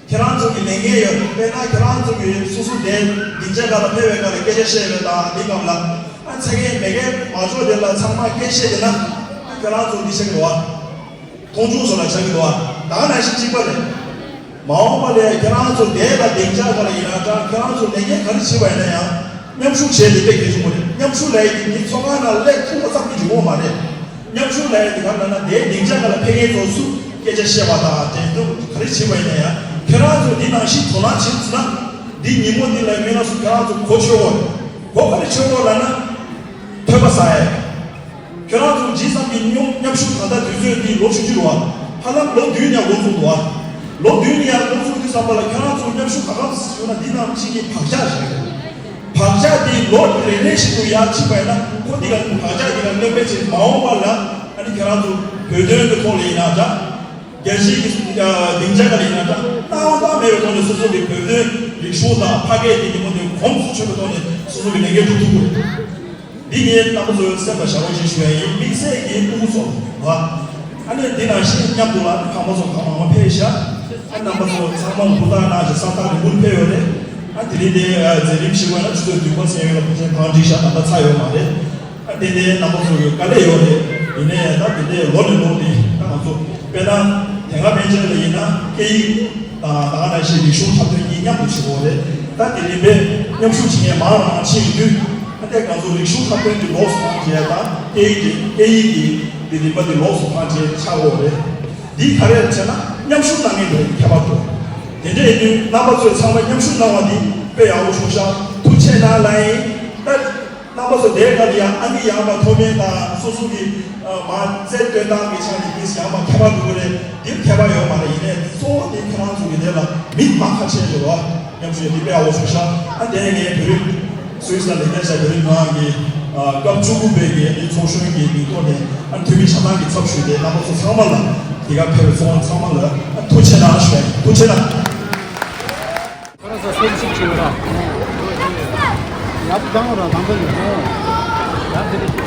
ཁྱེད་རང་ཚོ་གི་ལས་འགན་ཡོད་རེད། དཔེར་ན་ཁྱེད་རང་ཚོ་གི་སོ་སོ་དེ་སྡིངས་ཆ་སྒང་ལ་ཕེབས་པའི་སྐབས་ལ་སྐད་ཆ་བཤད་པའི་དང་དེ་སྐབས་ལ་ཨ་ཚ་གྱང་མེད་མཁན་མ་འཇོག་དེ་ལ་ཚང་མ་སྐད་བཤད་བྱས་ན་ཨ་ཁྱེད་རང་ཚོ་འདི་བཤད་གི་རེད་བ། མཐོང་ཆུང་བཟོ་ལ་བྱ་གི་འདུག་བ། ད་ག་ནང་བཞིན་གཅིག་པ་རེད། མ་འོངས་པ་ལ་ཁྱེད་རང་ཚོ་འདས་ལ་སྡིངས་ཆ་སྒང་ལ་ཡིན་ན་འདྲ་ཁྱེད་རང་ཚོ་ལས་འགན་ག་རེ་བྱེད་པ་ཡིན་ན་ཡང་མཉམ་ཞུགས་བྱས་ཏེ་དཔེ་གལ་ཆེན་པོ་རེད། མཉམ་ཞུགས་ལབ་ཡས་དེ་འདི་ཚོགས་ཁང་ནང་སླེབས་ཐུབ་པ་ཙམ་གྱིས་འགྲིག་གི་མ་རེད། མཉམ་ཞུགས་ལབ་ཡས་དེ་ག་རེ་ལབ་ན་དེའི་སྡིངས་ཆ་སྒང་ལ་ཕེབས་མཁན་ཚོ་སུ་སྐད་ཆ་བཤད་པ་དང་དྲན་གསོ་ག་རེ་བྱེད་པ་ཡིན་ན་ཡང་ཁྱེད་རང་ཚོ་འདི་ནང་བཞིན་དོ་སྣང་བྱེད་ཐུབ་ན་འདི་ཉིན་མོ་འདི་ལ་ངས་ལ་སུ་ཁྱེད་རང་ཚོ་གོ་ཆོད་གོ་རེད། གོ་ག་རེ་ཆོད་གོ་ལབ་ན་ཐོས་པ་ཟ་ཡས། ཁྱོད་རང་ཚོ་ཇི་ཙམ་གྱི་སྙོམ་མཉམ་ཞུགས་ད་ལྟ་དུས་ཚོད་འདི་ལོ་བཅུ་གཅིག་འདུག་བ། ཧ་ལམ་ལོ་བདུན་ཡང་འགོ་བཙུགས་འདུག་བ། ལོ་བདུན་ཡང་འགོ་བཙུགས་དུས་ཙམ་པ་ལ་ཁྱོད་རང་ཚོ་མཉམ་ཞུགས་ག་གམ་ཞུ་ན་འདི་ནང་བཞིན་གྱི་བག་ཆགས་ཤིག་རེད། བག་ཆགས་འདི་ལོ་རེ་རེ་བཞིན་དུ་ཡར་ཕྱིན་པ་ཡིན་ན་ཁོ་འདི་ལ་བག་ཆགས་འདི་ལ་སྣོན་པ་བྱེད་མ་འོངས་པ་ལ་ཨ་ནི་ཁྱོད་རང་ཚོ་བོད་དོན་གྱི་ཐོག་ལ་ཡིན་ན་འདྲ། རྒྱལ་སྤྱིའི་གི་སྡིངས་ཆ་ཁག་ལ་ཡིན་ན་འདྲ། སྣང་བ་མེད་པའི་ཐོག་ནས་སོ་སོ་གི་བོད་དོན་རིག་གཞུང་དང་ཕ་སྐད་ཀྱི་ཉིན་མོ་འདི་གོམས་སུ་ཆོད་པའི་ཐོག་ནས་སོ་སོ་གི་ལས་འགན་སྒྲུབ་ཐུབ་དགོས། འདི་ངས་རྣམ་པ་ཚོའི་སེམས་ལ་བཞག་པ་ཞིག་ཞུ་ཡ་ཡིན། དམིགས་བསལ་གྱི་ཕྲུ་གུ་ཚོ་ལ། ཨ་ ཨ་ནི་དེ་ནང་བཞིན་མཉམ་དུ་ལ་ཁང་པ་ཚོ་གང་མང་མང་ཕེབས་ཤག་ཨ་རྣམ་པ་ཚོ་ཚང་མ་ཧུར་ཐག་གནང་ཞིང་ས་ཐག་རིང་པོར་ཕེབས་ཡོད་རེད། ཨ་དེ་རིང་དེ་མཛད་རིམ་ཞིག་བ་ན་ཆུ་ཚོད་བདུན་པ་ཚན་ཡོད་ལ་ཕལ་ཆེར་གང་འགྲིག་ཤག་ད་ལྟ་ཚར་ཡོད་མ་རེད། ཨ་དེ་ནས་རྣམ་པ་ཚོ་གི་དཀའ་ལས་ཡོད་རེད། ཡིན་ནའི་ད་དེ་འདྲའི་ལོ་ནས་ལོ་འདི་ད་ང་ཚོ་དཔེར་ན་དེ་སྔ་ཕན་ཆད་ལ་ཡིན་ན་སྐད་ཡིག་དང་ད་ག་ནང་བཞིན་རིག་གཞུང་འཁྲབ་སྟོན་གཉིས་མཉམ་དུ་བྱེད་དགོས་རེད། ད་དེ་རིང་པས་མཉམ་ཞུགས་བྱེད་མཁན་མང་རུ་མང་ཕྱིན་ཡོད་དུས་ཨ་དེ་ང་ཚོ་རིག་གཞུང་འཁྲབ་སྟོན་གྱི་ལོགས་སུ་བཏང་བྱས་དང་སྐད་ཡིག་གི་སྐད་ཡིག་གི་འདི་རིམ་པ་འདི་ལོགས་སུ་བཏང་བྱས་ཆགས་ཡོད་རེད། འདི་ག་རེ་བྱས་ན་མཉམ་ཞུགས་གནང་མཁན་དེ་ཁྱད་པར་འདུག་དེ་འདྲ་ཡིན་དུས་རྣམ་པ་ཚོས་ཚང་མ་མཉམ་ཞུགས་གནང་བ་འདི་དཔེ་ཡག་པོ་བྱུང་ཤག་ཐུགས་རྗེ་གནང་ལ་ཡིན། ད་རྣམ་པ་ཚོ་དེའི་སྐབས་ལ་ཡང་ཨ་ནི་ཡང་མ་མཐོ་དམན་དང་སོ་སོ་གི་མ་རྩལ་སྟོན་སྟངས་ཀྱི་ཆ་ནས་ཡིན་ཡང་མ་ཁྱད་པར་འདུག་གི་རེད། འདིར་ཁྱད་པར་ཡོད་མ་རེད། ཡིན་ནའི་གཙོ་བོ་དེ་ཁྱེད་རང་ཚོ་གི་དེ་ལ་མི་མང་ཁ་ཤས་ཡོད་པ་མཉམ་ཞུགས་འདི་དཔེ་ཡག་པོ་བྱུང་ཤག་ཨ་དེ་ངས་བོད་རིགས་སུད་སི་ལ་ལས་ཀ་བྱ་བོད་རིགས་ནང་གི་སྐབས་བཅུ་དགུ་པའི་གི་ཨ་ནི་ཚོགས་གཞོན་གྱི་མིང་ཐོག་ནས་ཨ་ནི་འཐུས་མི་ཆ་ཚང་གི་ཚབ་ཞུས་ཏེ་རྣམ་པ་ཚོ་ཚང་མ་ལ་དེ་ག་ཕེབས་པའི་ཚོགས་ཁང་ཚང་མ་ལ་ཨ་ཐུགས་རྗེ་གནང་ཞུ་བ་ཡིན། ཐུགས་རྗེ་གནང་། ཁོ་རང་ཚོ་སེམས་ཤུགས་ཆེ་བ་ར། ཡག་པོ་བཏང་བ་ར་དང་པོ་ཡིན་ནོ། ཡག་དེ་རེད།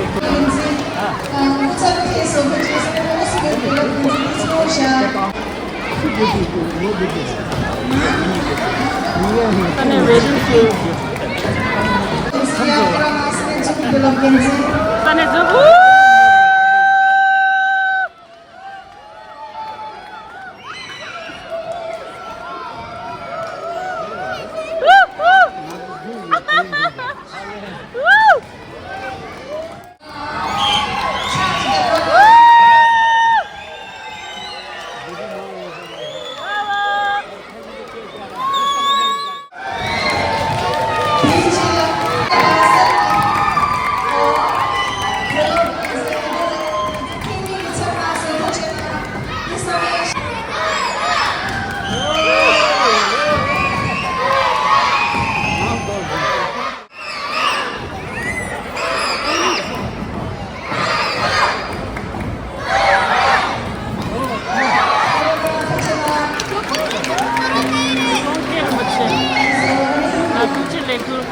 ཁྱོད་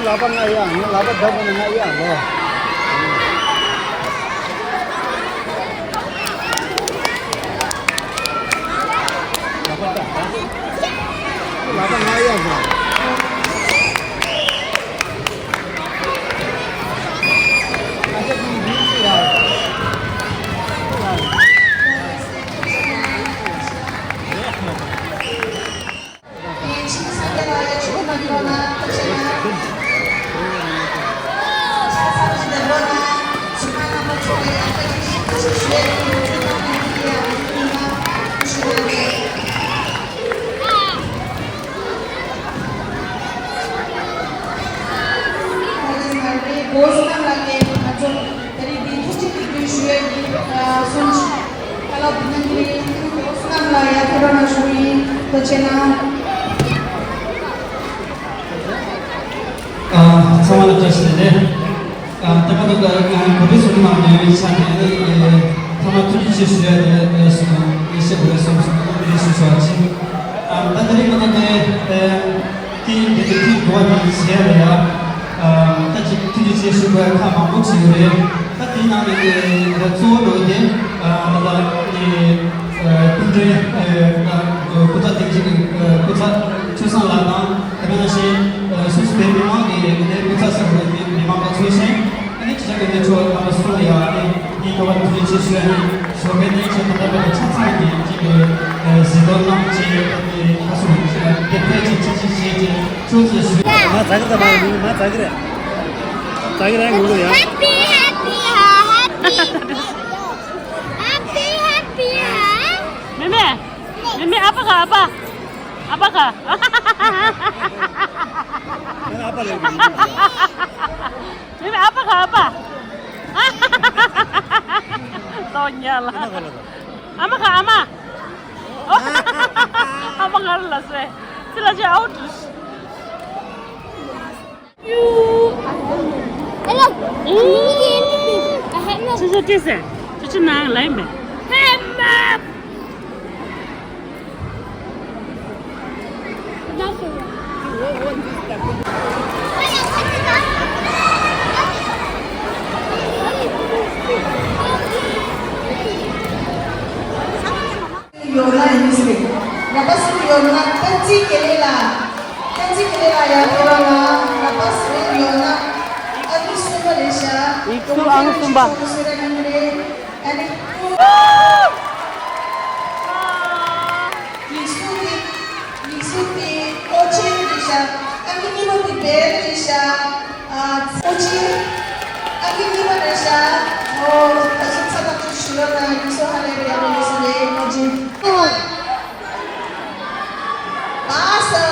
ལག་པ་ང་ཡ། ངས་ལག་པ་བརྡབ་པ་ན་ང་ཡ་ལོ། ལག་པ་བརྡབ། ཁྱོད་ལག་པ་ང་ཡ་ལོ། བོད་རྣམས་ལ་ངས་ང་ཚོ་ད་རེས་འདི་ཐུགས་རྗེ་གཟིགས་འབུལ་ཞུ་ཡས་ཀྱི་གསུང་བཀའ་སློབ་འདི་གནང་གི་རེད། བོད་རྣམས་ལ་ཡ་ཐོ་ར་མ་ཞུ་ཡིན། ཐུགས་རྗེ་གནང་། ཨ། ཚང་མ་ལ་བཀྲ་ཤིས་བདེ་ལེགས། ཨ། ད་ག་ནང་བཞིན་ང་གོ་སྒྲིག་ཞུ་གི་མ་ཡོད་པའི་ཆ་ནས་ཨ། ཐ་མ་ཐུགས་རྗེ་ཆེ་ཞུ་ཡ་དེ་ཨ། སོང་ཡེ་ཤེས་དགོས་སོང་སོང་ཨ། ཞུ་ཞུ་བ་ཅིག་ཨ། ད་དེ་རིང་ང་ཚོ་དེ་ཨ། ཀྱི་འདི་དུས་ཀྱི་འགྲོ་བ་མིའི་གཞས་ལ་ཡ། ཨ། ད་ཅིག་ཐུགས་རྗེ་ཆེ་ཞུ་དགོས་ཡ་ཁག་མང་པོ་ཅིག་ཡོད་རེད། ད་དེའི་ནང་ནས་ཨ། གཙོ་བོ་འདྲ་བོ་དེ་ཨ། ད་ལྟ་ཨ། སྐུ་མགྲོན་ཨ། སྐུ་ཚབ་དེ་ཅིག་ཨ། སྐུ་ཚབ་ཆོས་བཟང་ལགས་དང་། དེ་ནང་བཞིན་ཨ། སུད་སི་བོད་མི་མང་གི་ཨ་ནི་སྐུ་ཚབ་ཟེར་བ་དེ་མི་མང་པ་ཚོ་བཞིན་ཨ་ནི་ཅི་ཆ་གི་ནས་ཚོ་རྣམ་པ་གསུམ་ལ་ཡ་ཨ་ནི་ངས་སྐྱོ་བ་ཐུགས་རྗེ་ཆེ་ཞུ་ཡ་ཡིན། ཞོགས་པའི་གནས་ཚུལ་ད་ལྟ་བར་དུ་ཆ་ཚང་གི་ཅིག་གི་གཟིགས་རྟོག་གནང་བྱས་ཨ་ནི་ཁ་སོ་ཅིག་ལ་དེབ་ཕྲེང་ཅིག་ཆ་ཆེ་བྱས་ཏེ་ཚོ་ཚོས་ཞུ། ང་ཛ་གི་ཙམ་མ་ཡིན། ང་ཛ་གི་རེད། ཛ་གི་རེད་ངུ་གི་ཡ། Happy, happy, happy. Happy, happy, happy. མེ་མེ། མེ་མེ། ཨ་ཕ་ག་ཨ་ཕ། ཨ་ཕ་ག་ཨ་ཕ་ལ། མེ་མེ། ཨ་ཕ་ག་ཨ་ཕ། ཏོ་ཉལ་ལ། ཨ་མ་ག་ཨ་མ། ཨ་མ་ག་ལ་སེ། ཅི་ལ་ཅི་ཨའུ་ཊི། ཡུ། ཁྱོད་ཚོ་སྤྲད་ཟེར། ཁྱོད་ཚོ་ནང་ལ་ཡིན་པས། ཡོད་ན་ཡིན་ཟེར། ལག་པ་གསོ་ཡོད་ན་བསྟན་འཛིན་དགེ་ལེགས་ལགས། བསྟན་འཛིན་དགེ་ལེགས་ལགས་ཡར་ཕེབས་རོགས་གནང་། ལག་པ་གསོ་ཡོད་ན། ཨ་ནི་གསུམ་པ་རེད་ཤག་ཡིག་གཟུགས་ཨང་གསུམ་པ། གསོ་ར་གནང་གི་རེད། ཨ་ནི། ཡིག་གཟུགས་དེ། ཡིག་གཟུགས་དེ་ཨོ་ཆེན་རེད་ཤག་ཨ་ནི་གཉིས་པ་དེ་བེལ་རེད་ཤག་ཨ། ཨོ་ཅི། ཨ་ཁུ་གཉིས་པ་རེད་ཤག་ཨོ། ད་གཟུགས་ཚ་ཐག་ཆོད་ཞུ་རོགས་གནང་། ཡིག་གཟུགས་ཧ་ལས་པའི་ཡག་པོ་ཡོད་ས་རེད། ཨོ་ཅི། བ་ས།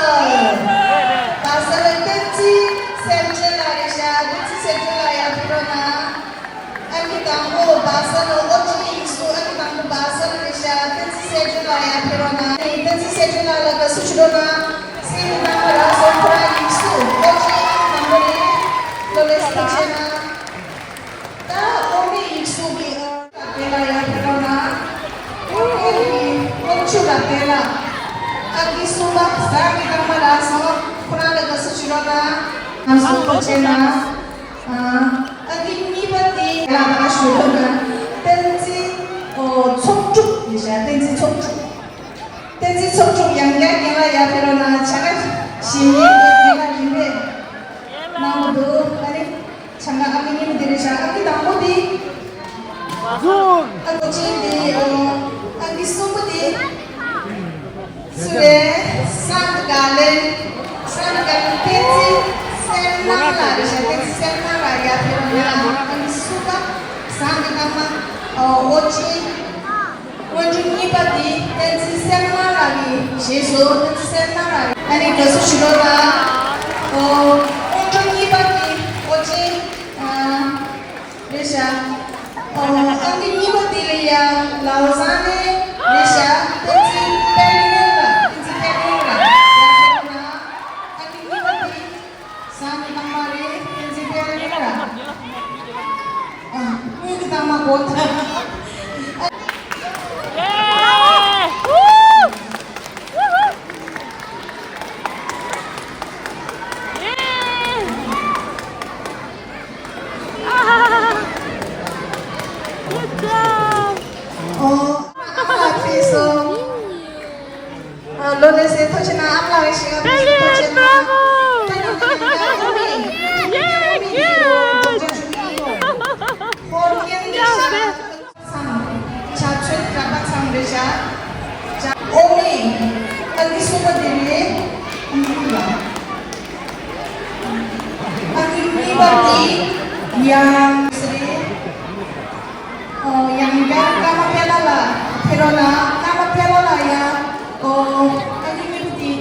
བ་ས་ལ་བསྟན་འཛིན་གསལ་སྒྲོན་ལགས་རེད་ཤག་བསྟན་འཛིན་གསལ་སྒྲོན་ལགས་ཡར་ཕེབས་རོགས་གནང་། ཨ་ཁུ་དང་པོ་བ་ས་ལ། ཨོ་ཅི་ཡིག་གཟུགས་ཨ་ཁུ་དང་པོ་བ་ས་ལ་རེད་ཤག་བསྟན་འཛིན་གསལ་སྒྲོན་ལགས་ཡར་ཕེབས་རོགས་གནང་། བསྟན་འཛིན་གསལ་སྒྲོན་ལགས་ལ་དགའ་བསུ་ཞུ་རོགས་གནང་། སེམས་ནང་ལ་རག་སོང་། ཁོ་རང་ཡིག་གཟུགས་ཨོ་ཅི་ཨ་ཁུ་དང་པོ་རེད། བློ་ལེགས་སེ་ཐུགས་རྗེ་གནང་། ད་ཨོ་མའི་ཡིག་གཟུགས་ཀྱི་ཨ་དེ་ལ་ཡར་ཕེབས་རོགས་གནང་། ཨོ་མའི་ཨོ་ཆུ་ལ་དེ་ལ་ཨ་ཁུ་གསུམ་པ་ཟངས་ཀྱི་རྟགས་མ་རག་སོང་། ཁོ་རང་ལ་དགའ་བསུ་ཞུ་རོགས་གནང་། ང་ཚོ་ཐུགས་རྗེ་གནང་། ཨ་ཁུ་གཉིས་པ་དེ་ལ་ད་ཞུ་རོགས་གནང་། བསྟན་འཛིན་ཨོ་ཚོགས་དྲུག་ཡིན་ཤག་བསྟན་འཛིན་ཚོགས་དྲུག་བསྟན་འཛིན་ཚོགས་དྲུག་ཡང་བསྐྱར་རྒན་ལགས་ཡར་ཕེབས་རོགས་གནང་། བྱ་དགའ་ཞིག་ཡིན་པའི་རྒན་ལགས་རིམ་པས་གནང་བ་འདུག་ཨ་ནི་བྱ་དགའ་ཨ་ཁུ་གཉིས་པ་དེ་རེད་ཤག་ཨ་ཁུ་དང་པོ་དེ། ཨ་ཁུ་ཅན་དེ། ཨ་ཁུ་གསུམ་པོ་དེ། སུ་རེད། སན་དགའ་ལེན། སན་དགའ་ལེན་བསྟན་འཛིན་གསལ་སྣང་ལགས་རེད་ཤག་བསྟན་འཛིན་གསལ་སྣང་ལགས་ཡར་ཕེབས་རོགས་གནང་། ཨ་ཁུ་གསུམ་པ་ཟངས་ཀྱི་རྟགས་མ་ཨོ་ཅི། སྔོན་འགྲོ་གཉིས་པ་དེ་བསྟན་འཛིན་གསལ་སྣང་ལགས་ཀྱི་རྗེས་སུ་བསྟན་འཛིན་གསལ་སྣང་ལགས་ཀྱི། ཨ་ནི་དགའ་བསུ་ཞུ་རོགས་གནང་། ཨོ། སྔོན་འགྲོ་གཉིས་པ་དེ་ཨོ་ཅི། ཨ། རེད་ཤག་ཨོ། ཨ་ནི་གཉིས་པ་དེ་ལ་ཡ་ལའོ་ཟངས་ནས་རེད་ཤག་བསྟན་འཛིན་དཔལ་ཡོན་ལགས། བསྟན་འཛིན་དཔལ་ཡོན་ལགས་ཡར་ཕེབས་རོགས་གནང་། ཨ་ནི་གཉིས་པ་དེ། ཟངས་ཀྱི་རྟགས་མ་རེད། བསྟན་འཛིན་དཔལ་ཡོན་ལགས། ཨ། དངུལ་གྱི་རྟགས་མ་གོ་ད། ཨ། Good job. ཨོ། ཨ་ལགས་ཕེབས་སོང་། ཨ། བློ་ལེགས་སེ་ཐུགས་རྗེ་གནང་། ཨ་ལགས་ཕེབས་སོང་། ཐུགས་རྗེ་གནང་། Yay, good. ཧོར་རྒྱན་རེད་ཤག་ཚང་། བྱ་ཆོས་གྲགས་པ་ཚང་རེད་ཤག་བྱ། ཨོ་མའི་ཨ་ནི་གསུམ་པ་དེ་རེད། ཨ་ནི་གཉིས་པ་དེ་ཡང་ཟེར་རེད། ཨོ། ཡང་བསྐྱར་ཀརྨ་དཔལ་ལྷ་ལགས་ཕེབས་རོགས་གནང་། ཀརྨ་དཔལ་ལྷ་ལགས་ཡང་། ཨོ། ཨ་ནི་གཉིས་པ་དེ།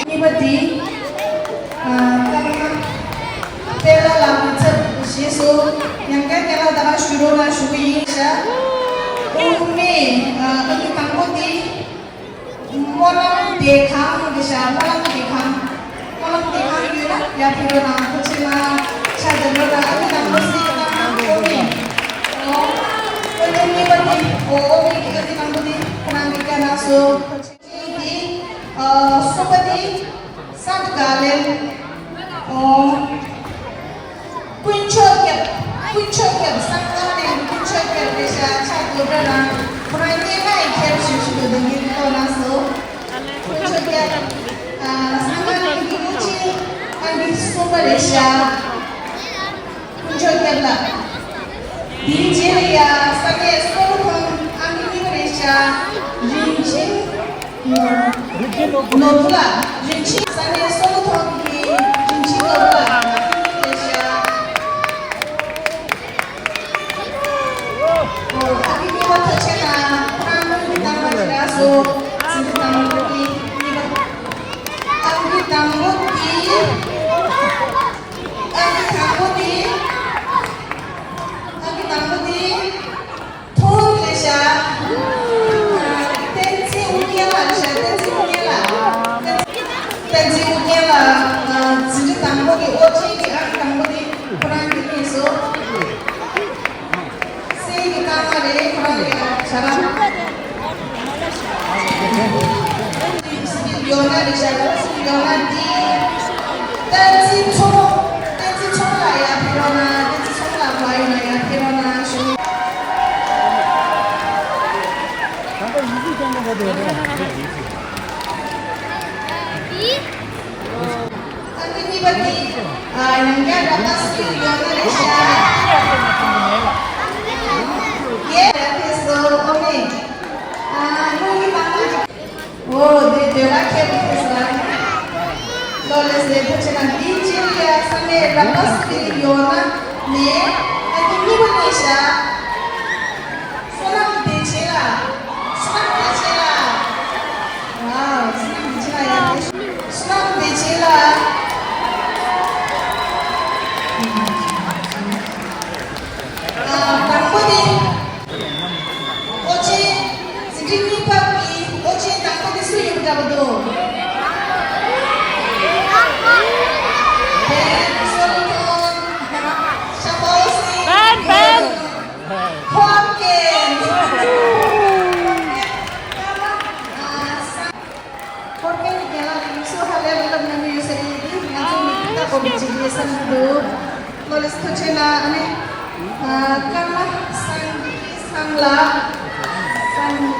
གཉིས་པ་དེ། ཨ། ཀརྨ་དཔལ་ལྷ་ལགས་ཀྱི་ཚབ་རྗེས་སུ་ཡང་བསྐྱར་དགེ་ལགས་ད་ག་ཞུ་རོགས་གནང་ཞུ་གི་ཡིན་ཤག་ཨོ་མའི། ཨ། ཨ་ནི་དང་པོ་དེ། སྨོན་ལམ་བདེ་ཁང་རེད་ཤག་སྨོན་ལམ་བདེ་ཁང་། སྨོན་ལམ་བདེ་ཁང་ཡོད་ན་ཡར་ཕེབས་རོགས་གནང་། ཐུགས་རྗེ་གནང་། ཕྱག་འདེབས་རོགས་གནང་། ཨ་ནི་དང་པོ་སྲིད་ཀྱི་རྟགས་མ་ཨོ་མའི། ཨོ། སྔོན་འགྲོ་གཉིས་པ་དེ། ཨོ། ཨོ་མའི་གི་ཨ་ནི་དང་པོ་དེ་ཁོ་རང་གིས་བསྐྱལ་གནང་སོང་། ཐུགས་རྗེ་གནང་། དེ། ཨོ། གསུམ་པ་དེ། སན་དགའ་ལེན། ཨོ། དཀོན་མཆོག་སྐྱབས། དཀོན་མཆོག་སྐྱབས། སན་དགའ་ལེན་དཀོན་མཆོག་སྐྱབས་རེད་ཤག་ཕྱག་རྡོག་སྒྲ་རང་ཁོ་རང་སྙན་ངག་ཡི་མཁས་པ་ཞིག་ཞུ་འདོད་འདུག་ངས་ཀློག་གནང་སོང་། དཀོན་མཆོག་སྐྱབས། ཨ། སན་དགའ་ལེན་གྱི་དབུ་ཆེན་ཨང་ཀི་གསུམ་པ་རེད་ཤག་དཀོན་མཆོག་སྐྱབས་ལགས། དེའི་རྗེས་ལ་ཡ་ས་གནས་སོ་ལོ་ཐོང་ཨང་ཀི་གཉིས་པ་རེད་ཤག་རིན་ཆེན། ནོར་བུ་ལགས། རིན་ཆེན། ས་གནས་སོ་ལོ་ཐོང་གི་རིན་ཆེན་ནོར་བུ་ལགས་ཨང་ཀི་གཉིས་པ་རེད་ཤག་ཨོ། ཨང་ཀི་གཉིས་པ་ཐུགས་རྗེ་གནང་། ཁོ་རང་དངུལ་གྱི་རྟགས་མ་ཞིག་རག་སོང་། འཛིན་གྲྭ་དང་པོ་དེ་གཉིས་པ། ཨང་ཀི་དང་པོ་དེ། ཨང་ཀི་དང་པོ་དེ། ཨང་ཀི་དང་པོ་དེ། ཐོན་རེད་ཤག་བསྟན་འཛིན་ཨུ་རྒྱན་ལགས་རེད་ཤག་བསྟན་འཛིན་ཨུ་རྒྱན་ལགས། བསྟན་འཛིན་ཨུ་རྒྱན་ལགས། འཛིན་གྲྭ་དང་པོ་གི་ཨོ་ཅི། ཡོད་ན་འདི། བསྟན་འཛིན་ཚོགས། བསྟན་འཛིན་ཚོགས་ལ་ཡར་ཕེབས་རོགས་གནང་། བསྟན་འཛིན་ཚོགས་ལ་མ་ཡོང་ན་ཡར་ཕེབས་རོགས་གནང་ཞུ། ཨ་ནི་གཉིས་པ་འདི། ཨ། ཡང་བསྐྱར་ར་པ་སི་ཡོད་ན་རེད་ཤག་ཡེ། ཡ་ཕེབས་སོང་། ཨོ་མེ། ཨ། དངུལ་གྱི་མ་མ། ཨོ། དེ་འདོད་ལ་ཁྱེད་ཀྱི་ཕེབས་ལ། ལོ་ལེགས་ལེགས་པོ་བྱེད་ན་འདི་ཅི་ཡ་ས་ནས་ར་པ་སི་ཡོད་ན་མེད། ཨ་ནི་གཉིས་པ་ནས་ཤག་བསོད་ནམས་བདེ་ཆེན་ལགས། བསོད་ནམས་བདེ་ཆེན་ལགས། ཝའོ། བསོད་ནམས་བདེ་ཆེན་ལགས་ཡ། བསོད་ནམས་བདེ་ཆེན་ལགས། ཨ། དང་པོ་དེ། ཨོ་ཆེན། འཛིན་གྲྭ་གཉིས་པ་གི་ཨོ་ཆེན་དང་པོ་དེ་སུ་ཡིན་པ་འདྲ་པོ་འདུག་བན་སོ་ལོ་མོན། ཤ་པོ་སི། བན། བན། ཧོར་གན། ཧོར་གན་གྱི་རྒན་ལགས་ཀྱིས་སུ་ཧ་ལས་པའི་སློབ་གཉེར་ཡོད་ས་རེད། དེ་ང་ཚོ་མི་ལྟ་དགོས་པའི་བྱེད་ཀྱི་བསམ་གྱི་འདུག་ལོ་ལེགས་ཐུགས་རྗེ་ཆེ་གནང་། ཨ་ནི། ཨ། ཀརྨ་སངས་རྒྱས་ཚང་ལགས། སངས།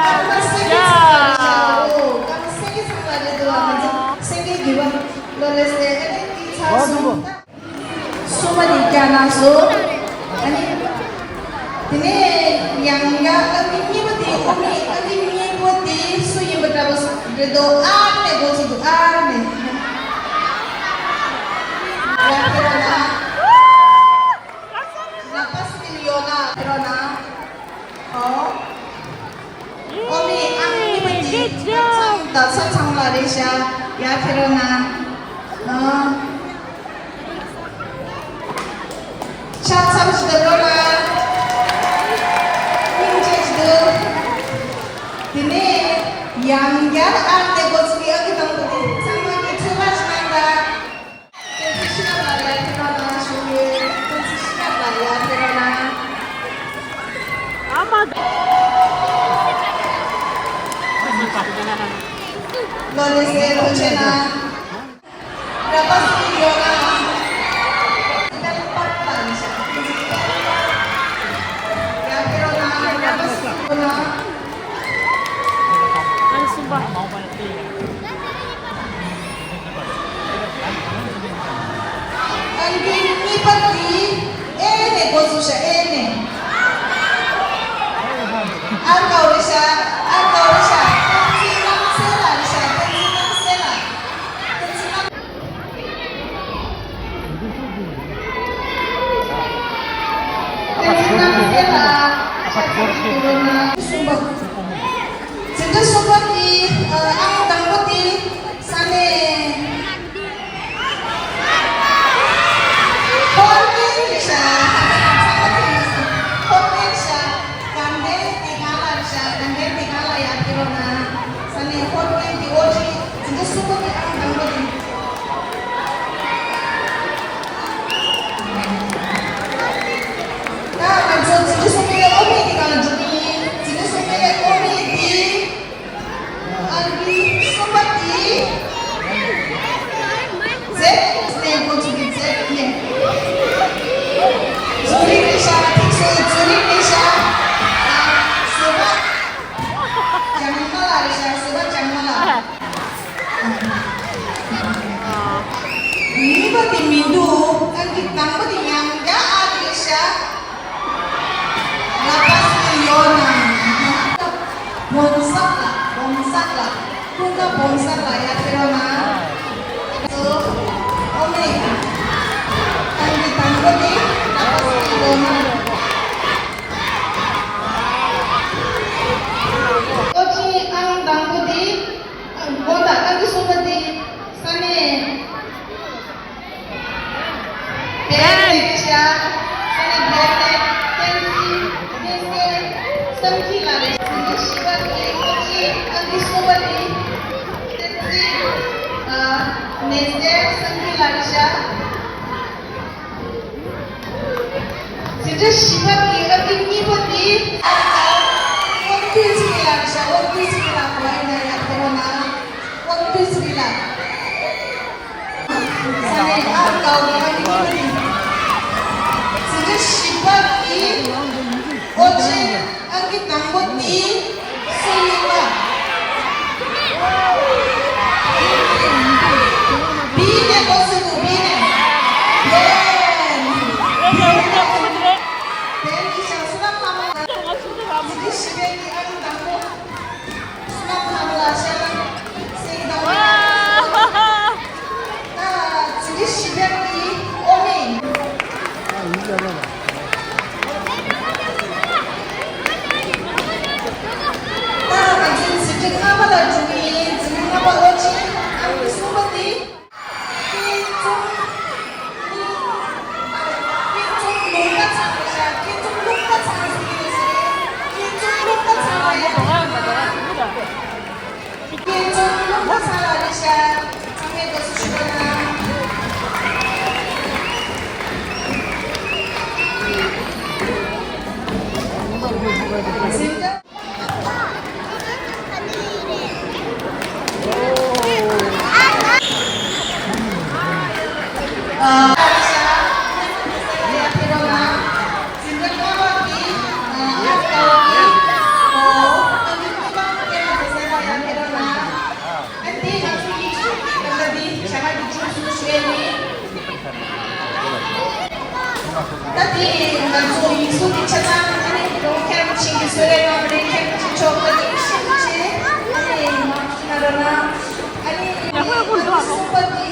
ཀརྨ་སེང་གེ་ཚང་ལགས་རེད་ཤག་ཨོ། ཀརྨ་སེང་གེ་ཚང་ལགས་རེད་འདུག་ཨ། ང་ཚོ་སེང་གེ་བརྒྱུད་པ། ལོ་ལེགས་ཟེར། ཨ་ནི་དེ་ཚར་སོང་། གསུམ་པ་དེ་བསྐྱར་གནང་སོང་། ཨ་ནི། དེ་ནས་ཡང་བསྐྱར་ཨ་ནི་གཉིས་པ་དེ། ཨོ་མི། ཨ་ནི་གཉིས་པ་དེ་སུ་ཡིན་པ་འདྲ་པོ་རེད་འདུག་ཨ་ནི་འགོ་ཚུགས་འདུག་ཨ་ནི། ཡར་ཕེབས་རོགས་གནང་། ལག་པ་སྲིད་ཡོད་ན་ཕེབས་རོགས་གནང་། ཨོ། ཨོ་མི། ཨ་ནི་གཉིས་པ་དེ། ཚང་། ད་ས་ཚང་ལ་རེད་ཤག་ཡར་ཕེབས་རོགས་གནང་། ཨོ། ཕྱག་འཚལ་ཞིག་བཏབ་རོགས་གནང་། སྙིང་རྗེ་ཞིག་འདུག་དེ་ནས་ཡང་བསྐྱར་ཨ་ནི་འགོ་ཚུགས་ཀྱི་ཨ་ཁུ་དང་པོ་དེ་ཚང་མ་གིས་ཐུགས་ཁག་ཅིག་གནང་དང་། བསྟན་འཛིན་ཤེས་རབ་ལགས་ཡར་ཕེབས་རོགས་གནང་ཞུ་ཡོད། བསྟན་འཛིན་ཤེས་རབ་ལགས་ཡར་ཕེབས་རོགས་གནང་། ཨ་མ། ལོ་ལེགས་ཟེར། ཐུགས་རྗེ་གནང་། ར་པ་སི་ཡོད་ན། ཡར་ཕེབས་རོགས་གནང་། ར་པ་སི་ཡོད་ན། ཨ་ནི་གསུམ་པ། ཨ་ནི་གཉིས་པ་དེ་ཨེ་ནས་འགོ་ཚུགས་ཤག་ཨེ་ནས། ཨར་ཀའོ་རེད་ཤག་ཨར་ཀའོ་རེད་ཤག་བསྟན་འཛིན་རྣམ་གསལ་ལགས་རེད་ཤག་བསྟན་འཛིན་རྣམ་གསལ་ལགས། བསྟན་འཛིན་རྣམ། བསྟན་འཛིན་རྣམ་གསལ་ལགས། ཤ་ཚ་ཞིག་གསུམ་པ། འཛིན་གྲྭ་གསུམ་པ་དེ། ཨ། ཨང་དང་པོ་དེ། ས་གནས། ཧོར་གན་རེད་ཤག་ཧོར་གན་རེད་ཤག་དགའ་ལྡན་བདེ་དགའ་ལགས་རེད་ཤག་དགའ་ལྡན་བདེ་དགའ་ལགས་ཡར་ཕེབས་རོགས་གནང་། ས་གནས་ཧོར་གན་གྱི་ཨོ་ཅི་འཛིན་གྲྭ་གསུམ་པ་གི་ཨང་དང་པོ་དེ། ད་ང་ཚོ་འཛིན་གྲྭ་གསུམ་པའི་ཨོ་མི་དེ་གང་འགྲོ་གི་ཡིན། འཛིན་གྲྭ་གསུམ་པའི་ཨོ་མི་དེ། ཨ་ནི་གསུམ་པ་དེ། ཛེཌ་ནས་འགོ་ཚུགས་ཀྱི། ཛེཌ་ནས། ཛུ་རིག་རེད་ཤག་ཐིག་སོ་ཛུ་རིག་རེད་ཤག་ཨ། བཟོད་པ་ལྗང་མ་ལགས་རེད་ཤག་བཟོད་པ་ལྗང་མ་ལགས། གཉིས་པ་དེ་མི་འདུག་ཨ་ནི་དང་པོ་དེ་ཡང་བསྐྱར་ཨ་རེད་ཤག་ར་པ་སི་ཡོད་ན། བོན་སར་ལགས། བོན་སར་ལགས། ཀུན་དགའ་བོན་སར་ལགས་ཡར་ཕེབས་རོགས་གནང་། ཨོ་མེ། ཨང་གི་དང་པོ་དེ་ར་པ་སི་ཡོད་ན། ཨོ་ཅི་ཨང་དང་པོ་དེ། དགོངས་དག་ཨང་གི་གསུམ་པ་དེ་ས་གནས། བན་དེ་ཤག་ས་གནས་བན་དེ། བསྟན་འཛིན་བསྟན་འཛིན་བསམ་འཁྱིལ་ལགས་རེད། འཛིན་གྲྭ་བཞི་པ་དེ་ཨོ་ཅི་ཨང་གི་གསུམ་པ་དེ་བསྟན་འཛིན། ཨ། ནེ་ཙེ་བསམ་འཁྱིལ་ལགས་རེད་ཤག་འཛིན་གྲྭ་བཞི་པ་དེ་ཨང་གི་གཉིས་པ་དེ། ཨ། དབང་འདུས་ཚེ་རིང་ལགས་རེད་ཤག་དབང་འདུས་ཚེ་རིང་ལགས་གོ་ཡིན་ན་ཡར་ཕེབས་རོགས་གནང་། དབང་ ཨ་ནི་ཨ་ཀའོ་གི་ཨང་ཀི་གཉིས་པ་དེ། འཛིན་གྲྭ་བཞི་པ་གི་ཨོ་ཆེན་ཨང་ཀི་དང་པོ་དེ་སུ་ཡིན་པ། བི་ནས་འགོ་ཚུགས་འདུག་བི་ནས། བན། བན་ནས་འགོ་ཚུགས་འདུག་བན་གྱི་ཞག་སུ་ལ་ཕ་མ་ལ། འཛིན་གྲྭ་བཞི་པའི་གི་ཨང་ཀི་དང་པོ། སྐྱེས་ཆུང་སློབ་གྲྭ་ཚང་ལ་རེ་བཞག་ཚང་མས་དགའ་བསུ་ཞུ་བ་དང་། འཛིན་གྲྭ། ཨ། རེ་བཞག་ཡར་ཕེབས་རོགས་གནང་། འཛིན་གྲྭ་ལྔ་པ་གི་ཨ་ཀའོ་གི་ཨོ་ཨ་ནི་གཉིས་པ་སྐྱེས་མ་དེ་སེ་ལ་ཡར་ཕེབས་རོགས་གནང་། ཨ་འདི་ང་ཚོ་ཡིག་ཆ་གི་ད་ལྟ་འདི་བྱ་དགའ་འདི་མཇུག་སུ་ཞུ་ཡས་ཡིན། ད་འདི་ང་ཚོ་ཡིག་གཟུགས་འདི་ཆ་ཚང་ཨ་ནི་རོང་ཁྱེར་མ་ཆིང་གི་སོ་རེ་ནང་རེ་ཁྱེར་མ་ཆིང་ཆོག་ད་འདི་ཤེས་མ་ཆེ་ཨ་ནི་མ་ཤི་ན་ར་ན་ཨ་ནི་ཨ་ནི་གསུམ་པ་འདི།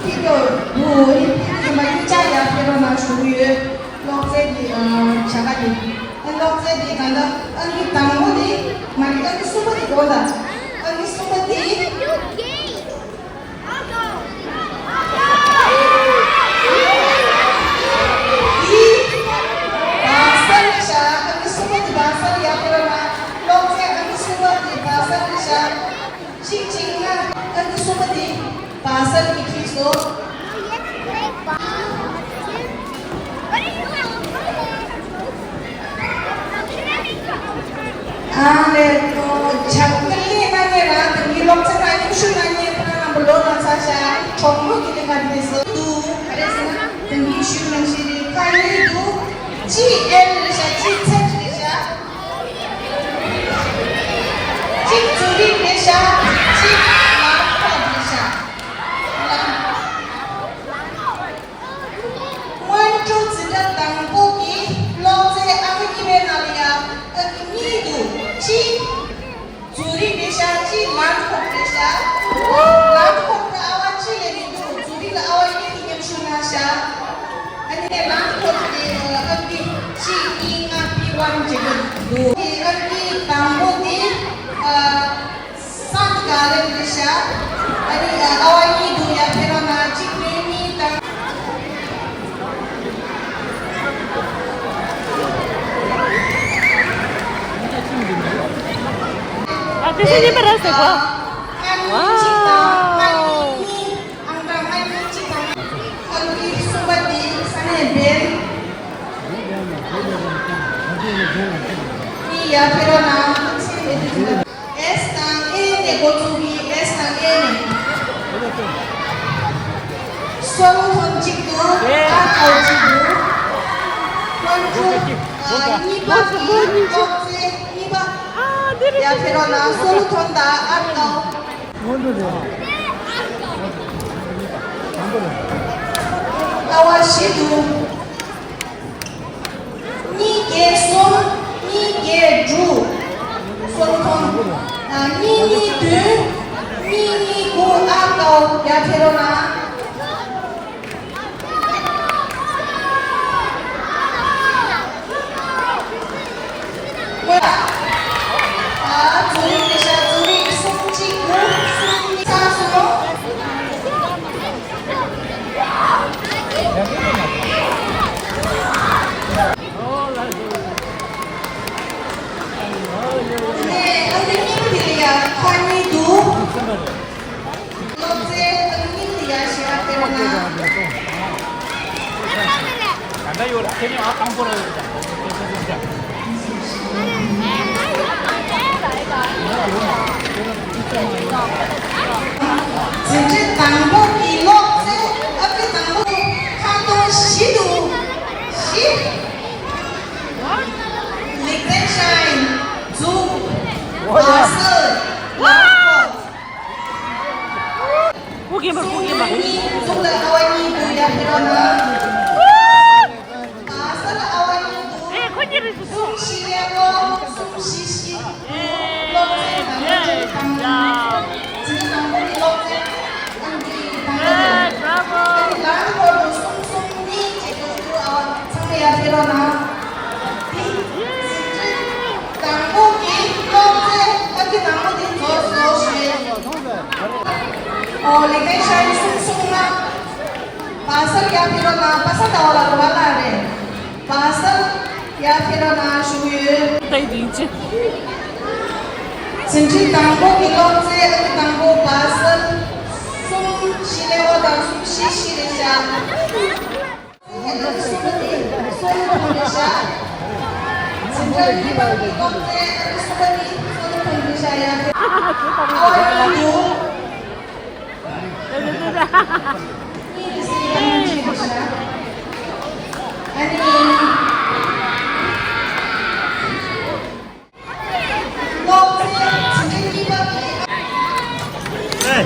ཕི་ཡོ་བུ་ཨི་ཕི་ཡོ་མ་ཡི་ཅག་ཡ་ཕི་རོ་ན་ཞུ་གི་ཡོད། གློག་རྫས་དེ་ཨ་བྱ་དགའ་དེ་ཨ་གློག་རྫས་དེ་ག་ད་ཨ་ནི་དང་པོ་དེ་མ་རེད། ཨ་ནི་གསུམ་པ་དེ་གོ་ད་ཨ་ནི་གསུམ་པ་དེ། དེ་བ་སར་ཤ་ཨ་ནི་གསུམ་པ་དེ་བ་སར་ཡ་ཕི་རོ་ན་གློག་རྫས་ཨ་ནི་གསུམ་པ་དེ་བ་སར་ཤ། གཅིག་གཅིག་ལྔ། ཨ་ནི་གསུམ་པ་དེ་བ་སར་གྱི་ཁྲིད་སོ། ཨ་ལས་ཁོ་ཇ་ཀི་ལི་ན་ཉེ་ར་དེ་མི་ལོག་ཚེ་ན་ཉི་ཤུ་ན་ཉེ་ཕ་ན་ལོ་ན་ཚ་ཤ་གྲོགས་མོ་གི་ལས་ཀ་དེ་སོ་འདུག་ག་རེ་ཟེར་ན་དེ་མི་ཤུ་ན་ཤི་རེ་ཁ་ཡི་འདུག་ཅི་ཨེལ་རེ་ཤ་ཅི་ཚེ་རེ་ཤ། གཅིག་ཛུ་རིག་རེད་ཤག་གཅིག་ལམ་ཁོག་རེད་ཤག་སྔོན་འགྲོ་འཛིན་གྲྭ་དང་པོ་གི་གློག་རྫས་ཨང་གཉིས་པའི་ནང་ལ་ཡ་ཨང་གཉིས་འདུག་གཅིག་ཛུ་རིག་རེད་ཤག་གཅིག་ལམ་ཁོག་རེད་ཤག་ལམ་ཁོག་ལ་ཨ་བ་གཅིག་ལས་མི་འདུག་ཛུ་རིག་ལ་ཨ་བ་གཉིས་ཀྱི་མཉམ་ཞུགས་གནང་ཤག་ཨ་ནི་ལམ་ཁོག་གི་ཨང་འདི་གཅིག་གཉིས་ལྔ་པི་ཝན་བྱེད་ཀྱི་འདུག་ཨང་འདི་དང་པོ་འདི་ཨ། སང་ག་ལེ་རེད་ཤག་ཨ་ནི་ཨ་བ་གཉིས་འདུག་ཡ་ཕེ་རོ་ན་གཅིག་བུ་གཉིས་དང་། ཨ་ཁ་ཤས་གཉིས་པ་ར་ཟེར་གོ། ཨ་ནི་གཅིག་དང་ཨ་ནི་གཉིས་ཨང་དང་ཨ་ནི་གཅིག་དང་ཨ་ནི་གསུམ་པ་དེ་ས་གནས་སྦེལ། ཡ་ཕེ་རོ་ན་ཨེས་དང་ཨེ་ནས་འགོ་བཙུགས་ཀྱི་ཨེས་དང་ཨེ་ནས། སོ་ལོ་ཐོན་གཅིག་ཏུ་ཨ་ཁའོ་གཅིག་ཏུ། ཁོང་ཚོ་གཉིས་པ་གི་གློག་རྫས་གཉིས་པ། ཡ་ཕེ་རོ་ན་སོ་ལོ་ཐོན་དང་ཨ་ཁའོ། ཀ་བ་བཞི་འདུག་གཉིས་བརྒྱད་གསུམ། གཉིས་བརྒྱད་དྲུག་སོ་ལོ་ཐོན། ཨ་གཉིས་གཉིས་བདུན། གཉིས་གཉིས་དགུ་ཨ་ཀའོ་ཡ་ཕེ་རོ་ན། འཛིན་གྲྭ་དང་པོ་གི་སློབ་ཚན་ཨ་ཁུ་དང་པོ་ཁ་སྟོང་བཞི་འདུག་བཞི། ལེགས་ལྡན་ཤའིན། འཛུགས། བ་སལ། ལམ་ཁོག་ཕུག་གིན་པ་ཕུག་གིན་པ། གཉིས། འཛུགས་ལ་ཨ་བ་གཉིས་འདུག་ཡར་ཕེབས་རོགས་གནང་། བ་སལ་ཨ་བ་གཉིས་འདུག་ཨེ་ཁོ་གཉིས་རེད་འདུག་གསུམ་བཞི་ལེའོ། གསུམ་བཞི་བཞི། སློབ་ཚན་དང་པོ་དེ་དང་། འཛིན་གྲྭ་དང་པོ་གི་སློབ་ཚན་ཨང་ཀི་དང་པོ་དེ། ཨེ་ལམ་ཁོག་ཏུ་གསུམ་གསུམ་གཉིས་བྱེད་དགོས་འདུག་ཨ་བ་ཚང་མས་ཡར་ཕེབས་རོགས་གནང་། དེ་འཛིན་གྲྭ་དང་པོ་གི་སློབ་ཚན་ཨང་ཀི་དང་པོ་དེ་རྫོགས་སོང་ཞུ་ཡས་ཡིན། ཨོ་ལེགས་ལྡན་ཤའིན་གསུམ་གསུམ་ལྔ། བ་སལ་ཡར་ཕེབས་རོགས་གནང་། བ་སལ་ཟླ་བ་ལགས་རེད་བ་ལགས་རེད། བ་སལ་ཡར་ཕེབས་རོགས་གནང་ཞུ་གི་ཡོད། ད་ཡིན་ཅི། འཛིན་གྲྭ་དང་པོ་གི་སློབ་ཚན་ཨང་ཀི་དང་པོ་བ་སལ་གསུམ་བཞི་ལེའོ་དང་གསུམ་བཞི་བཞི་རེད་བཞག་གསུམ་པ་དེ་སོ་ལོ་ཐོན་རེད་བཞག་འཛིན་གྲྭ་གཉིས་པ་གི་སློབ་ཚན་ཨང་ཀི་གསུམ་པ་དེ་སོ་ལོ་ཐོན་རེད་བཞག་ཡར་ཕེབས་རོགས་གནང་ཞུ།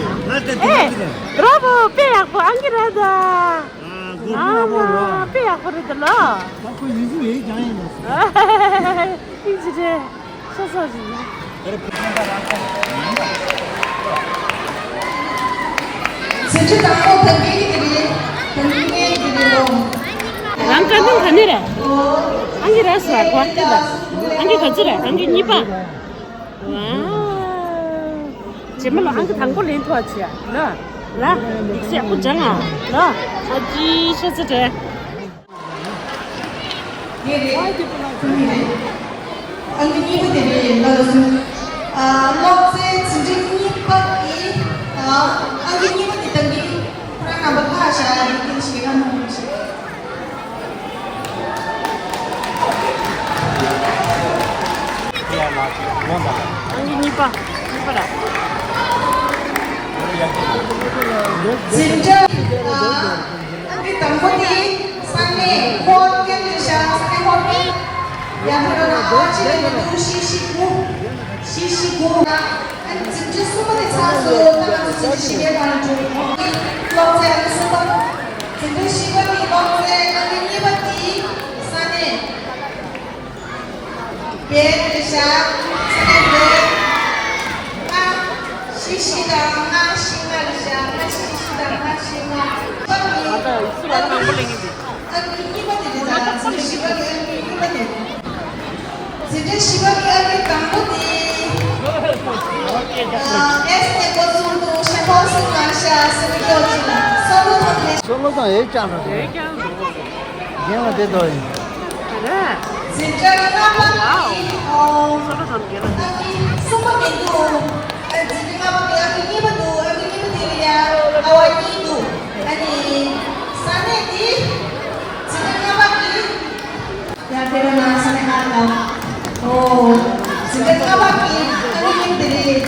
ཨེ། རོ་བོ་དཔེ་ཡག་པོ་ཨང་ཀི་ར་ད། ཨ་མ་དཔེ་ཡག་པོ་རེད་ད་ལོ། ཨིན་ཇི་རེད། སོ་སོ་ཞིག་འཛིན་གྲྭ་དང་པོ་ད་གིན་གྱི་དེ་རེད། ད་གིན་ངའི་དེ་རེད་ལོ། རང་དཀའ་ལས་ག་ནས་རེད། ཨང་ཀི་རེད་ཟེར་གོ་དེ་ལ། ཨང་ཀི་ག་ཚོད་རེད། ཨང་ཀི་གཉིས་པ། ཝའོ། རྗེས་མ་ལ་ཨང་ཀི་དང་པོ་ལེན་ཐུབ་པ་བྱོས་ལ། ལ། ཡིག་ཚད་ཡག་པོ་སྦྱང་ཨ། ལ། ཨ་ཅི་ཤ་ཚ་དྲན། དེ་རེད། ཨང་ཀི་གཉིས་པ་དེ་རེད་ལགས་སོ། ཨ། སློབ་ཚན་འཛིན་གྲྭ་གཉིས་པ་གི། ཨ། ཨང་ཀི་གཉིས་པ་དེ་ད་གིན་ཁོ་རང་རྣམ་པ་ལྷག་བཞག་ཡ་དེ་གིན་ཞེ་དྲག་གནང་མི་ཤེས། ཨང་ཀི་གཉིས་པ། གཉིས་པ་ར། འཛིན་གྲྭ། ཨ། ཨང་ཀི་དང་པོ་དེ་ས་གནས་ཧོར་ཀན་རེད་ཤག་ས་གནས་ཧོར་ཀན། ཡར་ཕེབས་རོགས་གནང་། ཨ་ཅི་ལེ་མི་འདུག་བཞི་བཞི་དགུ། བཞི་བཞི་དགུ། ཨ་ནི་འཛིན་གྲྭ་གསུམ་པ་དེ་ཚར་སོང་། ད་ང་ཚོ་འཛིན་གྲྭ་བཞི་པའི་ནང་འགྲོ་གི་ཡོད། སློབ་ཚན་ཨང་ཀི་གསུམ་པ། འཛིན་གྲྭ་བཞི་པ་གི་སློབ་ཚན་ཨང་ཀི་གཉིས་པ་དེ་ས་གནས། བེད་རེད་ཤག་ས་གནས་བེད། ལྔ་བཞི་བཞི་དང་ལྔ་བཞི་ལྔ་རེད་ཤག་ལྔ་བཞི་བཞི་དང་ལྔ་བཞི་ལྔ། ཨ་ནི་ཨང་ཀི་གཉིས་པ་དེ་རེད། ད་ང་ཚོ་བཞི་པ་གི་ཨང་ཀི་གཉིས་པ་དེ་རེད། འཛིན་གྲྭ་བཞི་པ་གི་ཨང་ཀི་དང་པོ་དེ། ཨ། ཨེས་ནས་འགོ་བཙུགས་འདུག་ཤ་ཁོག་སི་ང་ཤ་སི་མི་ཀྱོ་ཅི་ལ་སོ་ལོ་ཐོན་ཏེ། སོ་ལོ་དང་ཨེ་ཀྱང་ར་རེད། རྒན་ལ་དེ་དོ་ཡིན། རེད། འཛིན་གྲྭ་ལྔ་པ་ནི། ཨོ། སོ་ལོ་དང་རྒན་ལ། ཨ་ནི་གསུམ་པ་མི་འདུག་ཨ། འཛིན་གྲྭ་ལྔ་པ་ནི་ཨ་ནི་གཉིས་པ་འདུག་ཨ་ནི་གཉིས་པ་དེ་ལ་ཡ་ཨ་བ་གཉིས་འདུག་ཨ་ནི་ས་གནས་དེ་འཛིན་གྲྭ་ལྔ་པ་ནི། ཡར་ཕེབས་རོགས་གནང་། ས་གནས་ཧ་ལ། ཨོ། འཛིན་གྲྭ་ལྔ་པ་གི་ཨ་ནི་དེ་རེད།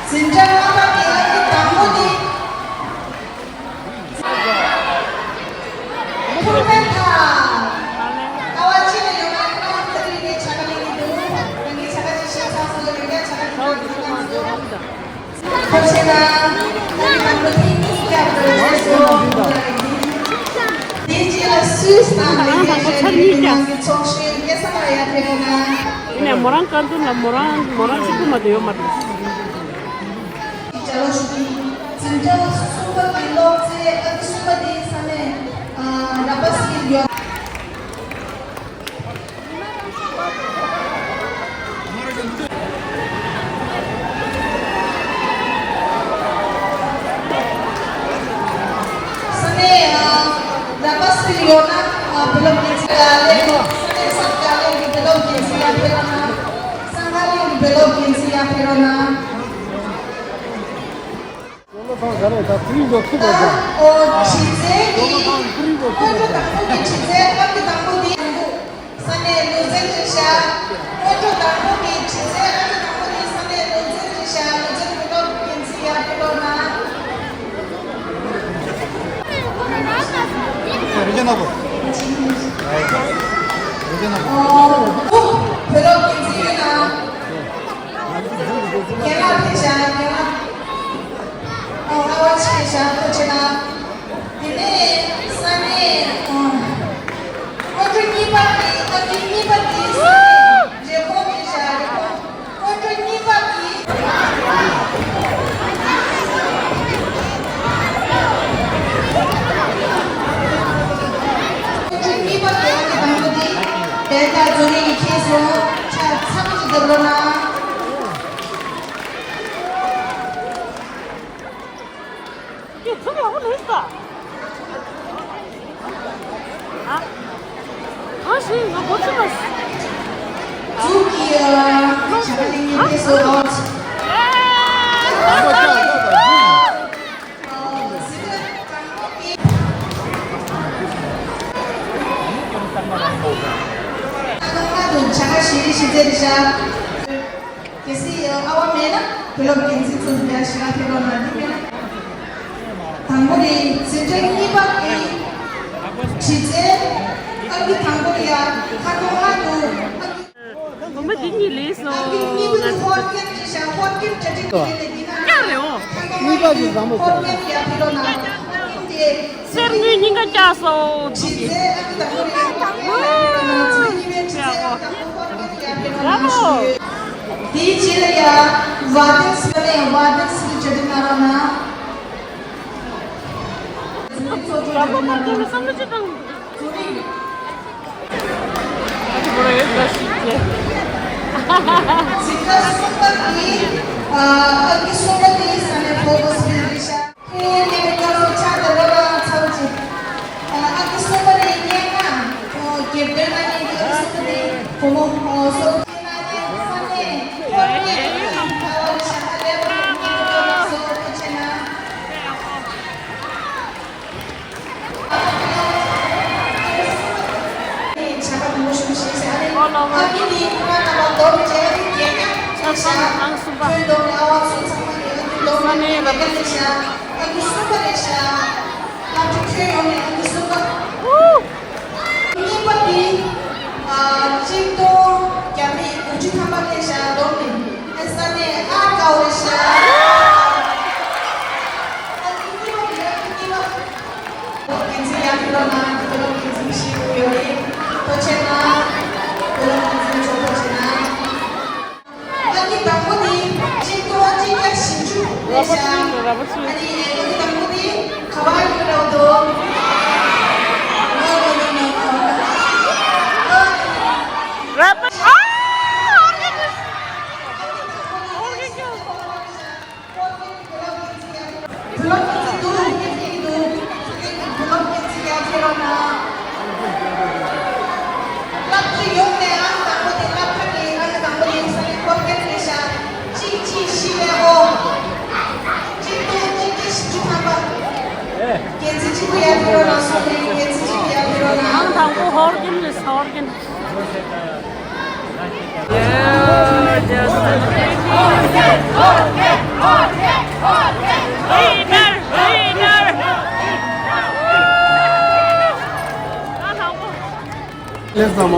འཛིན་གྲྭ་ལྔ་པ་གི་ཨ་ནི་དང་པོ་དེ། ཐུགས་ཕན་ཐོགས། ཨ་བ་ཅི་ལ་ཡོང་ང་ཁ་ཐུག་རིག་གནས་བྱ་དགའ་ལེན་གྱི་འདུག་རང་གི་བྱ་དགའ་ཅིག་ཤེས་ཚར་སོང་། ལས་ཀ་བྱ་དགའ་ཅིག་ལེན་གྱི་འདུག་ཐུགས་རྗེ་གནང་། ཨ་ནི་དང་པོ་དེ་གཉིས་ཀྱང་བོད་ཆས་སོགས་དགོས་པ་རེད། དེའི་རྗེས་ལ་སུད་སི་དང་ལེ་ཚན་ཤར་ལི་ནང་གི་ཚོགས་ཆེན་སྐལ་བཟང་ལགས་ཡར་ཕེབས་གནང་། ཡིན་ནའི་མོ་རང་བཀའ་འདུན་ལ་མོ་རང་མོ་རང་གཅིག་པུ་མ་གཏོགས་ཡོད་མ་རེད། ཅ་ལག་ཞུ་གི། འཛིན་གྲྭ་གསུམ་པ་གི་སློབ་ཚན་ཨ་ནི་གསུམ་པ་དེ་ས་གནས་ཨ་ར་པ་སི་ཡོད། ས་གནས་ཨ་ར་པ་སི་ཡོད་ན་ཨ་བེ་ལོབ་ཀྱི་ཚིག་ལ་ལེན། ས་གནས་སམ་ག་ལེན་གྱི་བེ་ལོབ་ཀྱི་ཚིག་ཡར་ཕེབས་རོགས་གནང་། སམ་ག་ལེན་གྱི་བེ་ལོབ་ཀྱི་ཚིག་ཡར་ཕེབས་རོགས་གནང་། སོ་ལོ་ཐང་ག་རེ་ད་ཕུ་རིང་འགྲོ་ཐུབ་པ་དང་། ཨོ་གྲི་རྩལ་གྱི། སོ་ལོ་ཐང་ཕུ་རིང་འགྲོ་ཐུབ་པ་དང་། ཨོ་གྲི་རྩལ་སྐབས་ཀྱི་དང་པོ་དེ་ཡིན་འདུག་ས་ ས་གནས་ལུས་རྩལ་རེད་ཤག་སྔོན་འགྲོ་དང་པོ་གི་གྲི་རྩལ་ཨ་ནི་དང་པོ་དེ་ས་གནས་ལུས་རྩལ་རེད་ཤག་ལུས་རྩལ་གོ་རྟོགས་འགན་འཛིན་ཡར་ཕེབས་རོགས་གནང་། རེ་ཅན་ནག་པོ། རེ་ཅན་ནག་པོ། ཨོ། བོད་སློབ་འགན་འཛིན་ཡིན་ན། རྒན་ལགས་ཕེབས་ཤག་རྒན་ལགས། ཨོ་ཨ་བ་ཆེ་ཤག་ཐུགས་རྗེ་གནང་། དེ་ནས་ས་གནས་ཨོ། སྔོན་འགྲོ་གཉིས་པ་དེ་ཨ་ནི་གཉིས་པ་དེ་ས་གནས་རེབ་གོང་ཡིན་ཤག་རེབ་གོང་། སྔོན་འགྲོ་གཉིས་པ་དེ། སྔོན་འགྲོ་གཉིས་པ་དེ་ཨ་ནི་དང་པོ་དེ། དེ་ལྟར་འཛུལ་ནས་ཁྱེད་ཚོ་ཆ་ཚང་གཅིག་བརྡབ་རོགས་གནང་། ཁྱེད་ཚོ་ཡག་པོ་ལས་ཀ། ཨ། གང་ཞིག་ང་མགོ་ཚོས་པ། ཟུག་གི་ཨ། ཞག་ལས་ཉིན་ཏེ་སོ་ཨོ། ཨ་ནང་ང་དུ་བྱ་དགའ་ཞིག་ཞིག་མཛད་དེ་བཞག་གལ་སྲིད་ཨ་བ་མེད་ན་བུ་སློབ་འགན་འཛིན་ཚོ་འདི་ཡར་ཞལ་ལག་ཕེབས་རོགས་གནང་། འདི་མེད་ན། དང་པོ་རེད། འཛིན་གྲྭ་གཉིས་པ་གི་གྲི་རྩལ་ཨང་ཀི་དང་པོ་རེད་ཡ། ཁ་ཐོག་ཧ་ཏུ་ཨང་ཀི། ངོ་མ་འདི་གཉིས་ལས་སོ། ཨང་ཀི་གཉིས་པ་དེ་ཧོར་ཀན་རེད་ཤག་ཧོར་ཀན་གྲ་སྒྲིག་གི་ཡོད་ལས་འདི་ན། ཡག་རེད་འོ། ཁ་ཐོག་གཉིས་པ་གི་བཟང་པོ་ཧོར་ཀན་ཡར་ཕེབས་རོགས་གནང་། ཨང་ཀི་དེ། གསེར་དངུལ་གཉིས་ཀ་བཀྱག་སོང་། དེའི་རྗེས་ལ་ཡ་ཝ་ཏན་སི་ལ་ཡ་ཝ་ཏན་སི་གི་བརྗོད་དོན་གནང་རོགས་གནང་། ཚིག་ཁ་གསུམ་པ་དེ། ཨ་ཨ་ཀི་གསུམ་པ་དེ་ས་ནས་ཕོ་བོ་སི་རེད་ཤག་ཁྱེད་ཀྱི་སྐྱབས་སུ་ཕྱག་དང་རོགས་ལ་ཚར་གཅིག་ཨ་ཀི་གསུམ་པ་ནི་སྙན་ངག་རྒྱབ་སྟོན་གནང་མཁན་གྱི་ཨ་ཀི་གསུམ་པ་ནི་བུ་མོ་སོགས་ཀྱི་ནང་ནས་ས་གནས་ཧོར་གྱི་ཨ་ཀི་ཕ་བ་ལ་ཤ་ཁ་ལས་པ་ནི་སྐྱིད་པོ་ལ་སོགས་པ་བྱས་ན། བྱ་བ་མང་པོ་ཞིག་བྱས་ཤག་ཨ་ནི་ཨ་ཀི་དེ་ཁོ་རང་རྣམ་པ་མདོར་བྱས་ཨ་ཀི་རྒྱལ་ཁབ་ཆེ་ཤག་ཁོའི་མདོར་ནས་ཨ་བ་ཚོ་ཚང་མ་ནི་ཨ་ཀི་མདོར་ནས་ལས་ཀ་ལས་ཤག་ཨ་ཀི་གསུམ་པ་རེད་ཤག་སློབ་གྲྭ་ཁྱོན་ཡོངས་ནས་ཨ་ཀི་གསུམ་པ། གཉིས་པ་དེ་ཨ་གཅིག་སྟོང་བརྒྱ་མེད་དགུ་བཅུ་ཐམ་པ་སླེབས་ཤག་མདོར་ནས་ཨ་ས་གནས་ཨ་དཀར་པོ་རེད་ཤག་ཨ་ཀི་གཉིས་པ་དེ་ཨ་ཀི་གཉིས་པ། འགན་འཛིན་ཡར་ཕེབས་རོགས་གནང་། འགན་འཛིན་ཞུ་གི་ཡོད་རེད། ཐུགས་རྗེ་གནང་། འགན་འཛིན་ཚོ་ཐུགས་རྗེ་གནང་། ཨ་ནི་དང་པོ་དེ་གཅིག་སྟོང་གཅིག་བརྒྱ་བཞི་བཅུ་རེད་ཤག་ཨ་ནི་ཨ་ནི་དང་པོ་དེ་ག་པར་ཡོད་རེད་འདུག་རེད་པ། ཨ། ཨང་དང་པོ་ཧོར་གྱིན་རེད། ཧོར་གྱིན།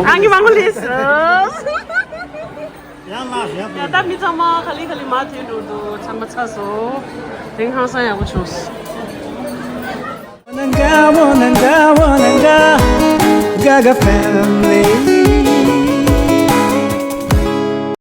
ཨང་གི་མང་པོ་ལས་སོང་། ཡ་ད་མི་ཚང་མ་ག་ལེ་ག་ལེ་མར་ཐོན་འགྲོ་འདུག་ཚང་མ་ཚར་སོང་། དེང་ཧང་སང་ཡག་པོ་བྱུང་སོང་། Wananga, wananga, wananga, Gaga family.